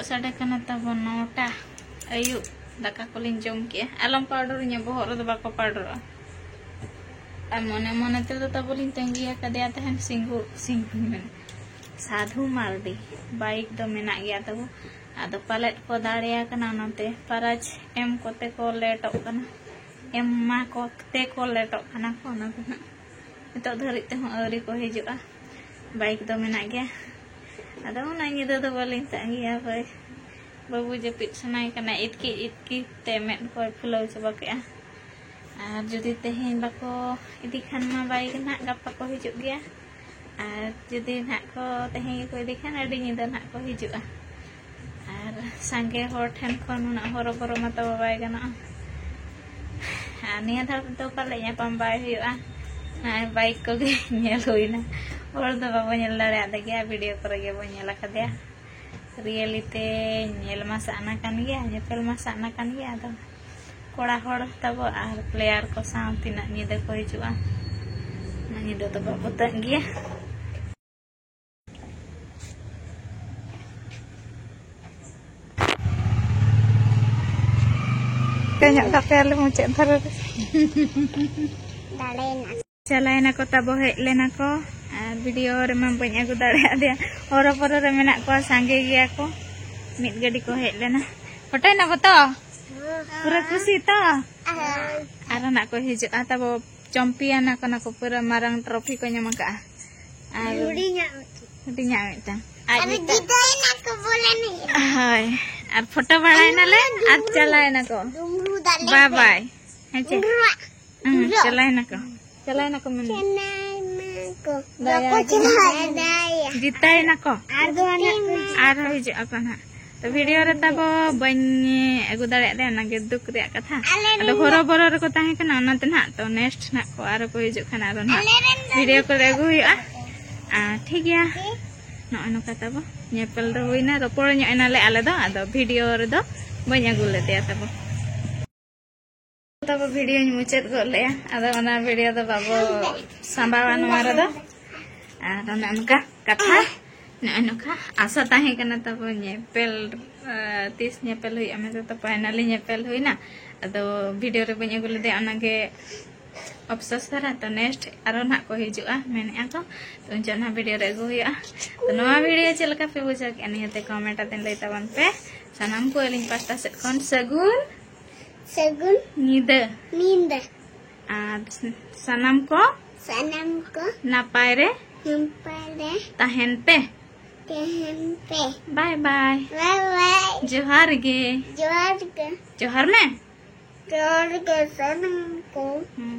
ᱥᱟᱰᱮ ᱠᱟᱱᱟ ᱛᱟᱵᱚᱱ ᱱᱚᱴᱟ ᱟᱹᱭᱩᱵ᱾ ᱫᱟᱠᱟ ᱠᱚᱞᱤᱧ ᱡᱚᱢ ᱠᱮᱜᱼᱟ᱾ ᱟᱞᱚᱢ ᱯᱟᱣᱰᱚᱨᱤᱧᱟ, ᱵᱚᱦᱚᱜ ᱨᱮᱫᱚ ᱵᱟᱠᱚ ᱯᱟᱣᱰᱚᱨᱚᱜᱼᱟ᱾ ᱟᱨ ᱢᱚᱱᱮ ᱢᱚᱱᱮ ᱛᱮᱫᱚ ᱛᱟᱵᱚᱞᱤᱧ ᱛᱟᱺᱜᱤ ᱟᱠᱟᱫᱮᱭᱟ ᱛᱟᱦᱮᱱ ᱥᱤᱝᱜᱩ, ᱥᱤᱝᱜᱩᱧ ᱢᱮᱱᱟ, ᱥᱟᱫᱷᱩ ᱢᱟᱨᱰᱤ᱾ ᱵᱟᱭᱤᱠ ᱫᱚ ᱢᱮᱱᱟᱜ ᱜᱮᱭᱟ ᱛᱟᱵᱚ᱾ ᱟᱫᱚ ᱯᱟᱞᱮᱫ ᱠᱚ ᱫᱟᱲᱮᱭᱟ ᱠᱟᱱᱟ, ᱚᱱᱟᱛᱮ ᱯᱟᱨᱟᱡᱽ ᱮᱢ ᱠᱚᱛᱮ ᱠᱚ ᱞᱮᱴᱚᱜ ᱠᱟᱱᱟ᱾ ᱮᱢ ᱢᱟ ᱠᱚᱛᱮ ᱠᱚ ᱞᱮᱴᱚᱜ ᱠᱟᱱᱟ ᱠᱚ, ᱚᱱᱟ ᱫᱚ ᱦᱟᱸᱜ ᱱᱤᱛᱚᱜ ᱫᱷᱟᱹᱨᱤᱡ ᱛᱮᱦᱚᱸ ᱟᱹᱣᱨᱤ ᱠᱚ ᱦᱤᱡᱩᱜᱼᱟ᱾ ᱵᱟᱭᱤᱠ ᱫᱚ ᱢᱮᱱᱟᱜ ᱜᱮᱭᱟ᱾ ᱟᱫᱚ ᱚᱱᱟ ᱧᱤᱫᱟᱹ ᱫᱚ ᱵᱟᱹᱞᱤᱧ ᱛᱟᱺᱜᱤᱭᱟ ᱦᱳᱭ᱾ ᱵᱟᱹᱵᱩ ᱡᱟᱹᱯᱤᱫ ᱥᱟᱱᱟᱭᱮ ᱠᱟᱱᱟ, ᱤᱛᱠᱤᱡ ᱤᱛᱠᱤᱡ ᱛᱮ ᱢᱮᱫ ᱠᱚᱭ ᱯᱷᱩᱞᱟᱹᱣ ᱪᱟᱵᱟ ᱠᱮᱜᱼᱟ᱾ ᱟᱨ ᱡᱩᱫᱤ ᱛᱮᱦᱮᱧ ᱵᱟᱠᱚ ᱤᱫᱤ ᱠᱷᱟᱱ ᱢᱟ ᱵᱟᱭᱤᱠ ᱱᱟᱦᱟᱜ ᱜᱟᱯᱟ ᱠᱚ ᱦᱤᱡᱩᱜ ᱜᱮᱭᱟ᱾ ᱟᱨ ᱡᱩᱫᱤ ᱱᱟᱦᱟᱜ ᱠᱚ ᱛᱮᱦᱮᱧ ᱜᱮᱠᱚ ᱤᱫᱤ ᱠᱷᱟᱱ ᱟᱹᱰᱤ ᱧᱤᱫᱟᱹ ᱱᱟᱦᱟᱜ ᱠᱚ ᱦᱤᱡᱩᱜᱼᱟ᱾ ᱟᱨ ᱥᱟᱸᱜᱮ ᱦᱚᱲ ᱴᱷᱮᱱ ᱠᱷᱚᱱ ᱩᱱᱟᱹᱜ ᱦᱚᱨᱚᱵᱚᱨᱚ ᱢᱟᱛᱚ ᱵᱟᱭ ᱜᱟᱱᱚᱜᱼᱟ᱾ ᱟᱨ ᱱᱤᱭᱟᱹ ᱫᱷᱟᱣ ᱫᱚ ᱯᱟᱞᱮ ᱧᱟᱯᱟᱢ ᱵᱟᱭ ᱦᱩᱭᱩᱜᱼᱟ᱾ ᱱᱚᱜᱼᱚᱭ ᱵᱟᱭᱤᱠ ᱠᱚᱜᱮ ᱧᱮᱞ ᱦᱩᱭᱱᱟ᱾ ᱦᱚᱲ ᱫᱚ ᱵᱟᱵᱚ ᱧᱮᱞ ᱫᱟᱲᱮᱭᱟᱫ ᱜᱮᱭᱟ, ᱵᱷᱤᱰᱤᱭᱳ ᱠᱚᱨᱮ ᱜᱮᱵᱚ ᱧᱮᱞ ᱟᱠᱟᱫᱮᱭᱟ᱾ ᱨᱤᱭᱮᱞᱤ ᱛᱮ ᱧᱮᱞ ᱢᱟ ᱥᱟᱱᱟ ᱠᱟᱱ ᱜᱮᱭᱟ, ᱧᱮᱯᱮᱞ ᱢᱟ ᱥᱟᱱᱟ ᱠᱟᱱ ᱜᱮᱭᱟ᱾ ᱟᱫᱚ ᱠᱚᱲᱟ ᱦᱚᱲ ᱛᱟᱵᱚ ᱟᱨ ᱯᱞᱮᱭᱟᱨ ᱠᱚ ᱥᱟᱶ ᱛᱤᱱᱟᱹᱜ ᱧᱤᱫᱟᱹ ᱠᱚ ᱦᱤᱡᱩᱜᱼᱟ, ᱩᱱᱟᱹᱜ ᱧᱤᱫᱟᱹ ᱫᱚ ᱵᱟᱵᱚ ᱛᱟᱹᱜ ᱜᱮᱭᱟ᱾ ᱠᱚᱭᱚᱜ ᱠᱟᱜ ᱯᱮᱭᱟᱞᱮ ᱢᱩᱪᱟᱹᱫ ᱫᱷᱟᱨᱮ ᱨᱮ᱾ ᱫᱟᱲᱮᱭᱮᱱᱟ᱾ ᱪᱟᱞᱟᱣᱮᱱᱟ ᱠᱚ, ᱛᱟᱵᱚ ᱦᱮᱡ ᱞᱮᱱᱟ ᱠᱚ᱾ ᱟᱨ ᱵᱷᱤᱰᱤᱭᱳ ᱨᱮᱢᱟ ᱵᱟᱹᱧ ᱟᱹᱜᱩ ᱫᱟᱲᱮᱭᱟᱫᱮᱭᱟ᱾ ᱦᱚᱨᱚ ᱵᱚᱨᱚ ᱨᱮ ᱢᱮᱱᱟᱜ ᱠᱚᱣᱟ, ᱥᱟᱸᱜᱮ ᱜᱮᱭᱟ ᱠᱚ᱾ ᱢᱤᱫ ᱜᱟᱹᱰᱤ ᱠᱚ ᱦᱮᱡ ᱞᱮᱱᱟ᱾ ᱯᱷᱳᱴᱳᱭ ᱱᱟᱵᱚ ᱛᱚ? ᱯᱩᱨᱟᱹ ᱠᱩᱥᱤ ᱛᱚ? ᱟᱨ ᱱᱟᱜ ᱠᱚ ᱦᱤᱡᱩᱜᱼᱟ ᱛᱟᱵᱚ, ᱪᱚᱢᱯᱤᱭᱟᱱ ᱟᱠᱟᱱᱟ ᱠᱚ, ᱯᱩᱨᱟᱹ ᱢᱟᱨᱟᱝ ᱴᱨᱚᱯᱷᱤ ᱠᱚ ᱧᱟᱢ ᱟᱠᱟᱫᱼᱟ᱾ ᱟᱨ ᱦᱩᱰᱤᱧᱟᱜ ᱢᱤᱫᱴᱟᱝ᱾ ᱦᱩᱰᱤᱧᱟᱜ ᱢᱤᱫᱴᱟᱝ᱾ ᱟᱨ ᱟᱨ ᱢᱤᱫᱴᱟᱝ᱾ ᱡᱤᱛᱟᱹᱣ ᱮᱱᱟ ᱠᱚ, ᱵᱚᱞ ᱮᱱᱮᱡ ᱨᱮ᱾ ᱦᱳᱭ, ᱟᱨ ᱯᱷᱳᱴᱳ ᱵᱟᱲᱟᱭᱮᱱᱟᱞᱮ ᱟᱨ ᱪᱟᱞᱟᱣᱮᱱᱟ ᱠᱚ᱾ ᱰᱩᱢᱨᱩ ᱫᱟᱞᱮ ᱵᱟᱭ ᱯᱮ᱾ ᱵᱟᱭ᱾ ᱦᱮᱸ ᱪᱮ? ᱰᱩᱢᱨᱩ᱾ ᱦᱩᱸ, ᱰᱩᱢᱨᱩ᱾ ᱪᱟᱞᱟᱣᱮᱱᱟ ᱠᱚ᱾ ᱪᱟᱞᱟᱣᱮᱱᱟ ᱠᱚ ᱢᱮᱱ᱾ ᱪᱟᱞᱟᱣᱮᱱᱟ ᱠᱚ᱾ ᱫᱟᱭᱟ ᱵᱟᱠᱚ ᱜᱮ᱾ ᱪᱟᱞᱟᱣᱮᱱᱟ᱾ ᱫᱟᱭᱟ᱾ ᱡᱤᱛᱟᱹᱭᱮᱱᱟ ᱠᱚ᱾ ᱟᱨ ᱫᱚ ᱦᱟᱸᱜ ᱠᱚ ᱟᱨᱦᱚᱸ ᱦᱤᱡᱩᱜ ᱟᱠᱚ ᱱᱟᱦᱟᱜ᱾ ᱛᱚ, ᱵᱷᱤᱰᱤᱭᱳ ᱨᱮ ᱛᱟᱵᱚ ᱵᱟᱹᱧ ᱟᱹᱜᱩ ᱫᱟᱲᱮᱭᱟᱜ ᱛᱮ, ᱚᱱᱟᱜᱮ ᱫᱩᱠ ᱨᱮᱭᱟᱜ ᱠᱟᱛᱷᱟ᱾ ᱟᱞᱮ ᱟᱫᱚ ᱨᱮᱱ ᱫᱚ ᱦᱚᱨᱚ ᱵᱚᱨᱚ ᱨᱮᱠᱚ ᱛᱟᱦᱮᱸ ᱠᱟᱱᱟ, ᱚᱱᱟᱛᱮ ᱱᱟᱦᱟᱜ᱾ ᱛᱚ, ᱱᱮᱠᱥᱴ ᱱᱟᱦᱟᱜ ᱠᱚ ᱟᱨᱚ ᱠᱚ ᱦᱤᱡᱩᱜ ᱠᱷᱟᱱ ᱟᱨᱚ ᱱᱟᱦᱟᱜ ᱟᱞᱮ ᱨᱮᱱ ᱫᱚ ᱵᱷᱤᱰᱤᱭᱳ ᱠᱚᱨᱮ ᱟᱹᱜᱩ ᱦᱩᱭᱩᱜᱼᱟ᱾ ᱟᱨ ᱴᱷᱤᱠ ᱜᱮᱭᱟ, ᱴᱷᱤᱠ᱾ ᱱᱚᱜᱼᱚᱭ ᱱᱚᱝᱠᱟ ᱛᱟᱵᱚ ᱧᱮᱯᱮᱞ ᱫᱚ ᱦᱩᱭᱱᱟ, ᱨᱚᱯᱚᱲ ᱧᱚᱜ ᱮᱱᱟᱞᱮ ᱟᱞᱮ ᱫᱚ, ᱟᱫᱚ ᱵᱷᱤᱰᱤᱭᱳ ᱨᱮᱫᱚ ᱵᱟᱹᱧ ᱟᱹᱜᱩ ᱞᱮᱫᱮᱭᱟ ᱛᱟᱵᱚ᱾ ᱛᱟᱵᱚ ᱵᱷᱤᱰᱤᱭᱳᱧ ᱢᱩᱪᱟᱹᱫ ᱜᱚᱫ ᱞᱮᱜᱼᱟ, ᱟᱫᱚ ᱚᱱᱟ ᱵᱷᱤᱰᱤᱭᱳ ᱫᱚ ᱵᱟᱵᱚ ᱥᱟᱸᱵᱟᱣᱟ ᱱᱚᱣᱟ ᱨᱮᱫᱚ᱾ ᱟᱨ ᱚᱱᱮ ᱚᱱᱠᱟ ᱠᱟᱛᱷᱟ, ᱱᱚᱜᱼᱚ ᱱᱚᱝᱠᱟ ᱟᱥᱟ ᱛᱟᱦᱮᱸ ᱠᱟᱱᱟ ᱛᱟᱵᱚ ᱧᱮᱯᱮᱞ, ᱟᱨ ᱛᱤᱥ ᱧᱮᱯᱮᱞ ᱦᱩᱭᱩᱜᱼᱟ ᱢᱮᱱᱛᱮ, ᱛᱚ ᱯᱷᱟᱭᱱᱟᱞᱤ ᱧᱮᱯᱮᱞ ᱦᱩᱭᱱᱟ᱾ ᱟᱫᱚ ᱵᱷᱤᱰᱤᱭᱳ ᱨᱮ ᱵᱟᱹᱧ ᱟᱹᱜᱩ ᱞᱮᱫᱮᱭᱟ, ᱚᱱᱟᱜᱮ ᱟᱯᱥᱳᱥ ᱫᱷᱟᱨᱟ᱾ ᱛᱚ ᱱᱮᱠᱥᱴ ᱟᱨᱚ ᱱᱟᱦᱟᱜ ᱠᱚ ᱦᱤᱡᱩᱜᱼᱟ ᱢᱮᱱᱮᱫᱼᱟ ᱠᱚ, ᱛᱚ ᱩᱱ ᱡᱚᱦᱚᱜ ᱱᱟᱦᱟᱜ ᱵᱷᱤᱰᱤᱭᱳ ᱨᱮ ᱟᱹᱜᱩ ᱦᱩᱭᱩᱜᱼᱟ᱾ ᱛᱚ ᱱᱚᱣᱟ ᱵᱷᱤᱰᱤᱭᱳ ᱪᱮᱫ ᱞᱮᱠᱟ ᱯᱮ ᱵᱩᱡᱷᱟᱹᱣ ᱠᱮᱫᱼᱟ, ᱱᱤᱦᱟᱹᱛ ᱠᱚᱢᱮᱱᱴ ᱟᱛᱮ ᱞᱟᱹᱭ ᱛᱟᱵᱚᱱ ᱯᱮ᱾ ᱥᱟᱱᱟᱢ ᱠᱚ ᱟᱹᱞᱤᱧ ᱯᱟᱥᱴᱟ ᱥᱮᱫ ᱠᱷᱚᱱ ᱥᱟᱹᱜᱩᱱ ᱥᱟᱹᱜᱩᱱ ᱧᱤᱫᱟᱹ᱾ ᱧᱤᱫᱟᱹ᱾ ᱟᱨ ᱥᱟᱱᱟᱢ ᱠᱚ ᱥᱟᱱᱟᱢ ᱠᱚ ᱱᱟᱯᱟᱭ ᱨᱮ ᱱᱟᱯᱟᱭ ᱨᱮ ᱛᱟᱦᱮᱱ ᱯᱮ᱾ ᱛᱟᱦᱮᱱ ᱯᱮ᱾ ᱵᱟᱭ ᱵᱟᱭ᱾ ᱵᱟᱭ ᱵᱟᱭ᱾ ᱡᱚᱦᱟᱨ ᱜᱮ᱾ ᱡᱚᱦᱟᱨ ᱜᱮ᱾ ᱡᱚᱦᱟᱨ ᱢᱮ᱾ ᱡᱚᱦᱟᱨ ᱜᱮ ᱥᱟᱱᱟᱢ ᱠᱚ᱾ ᱦᱩᱸ᱾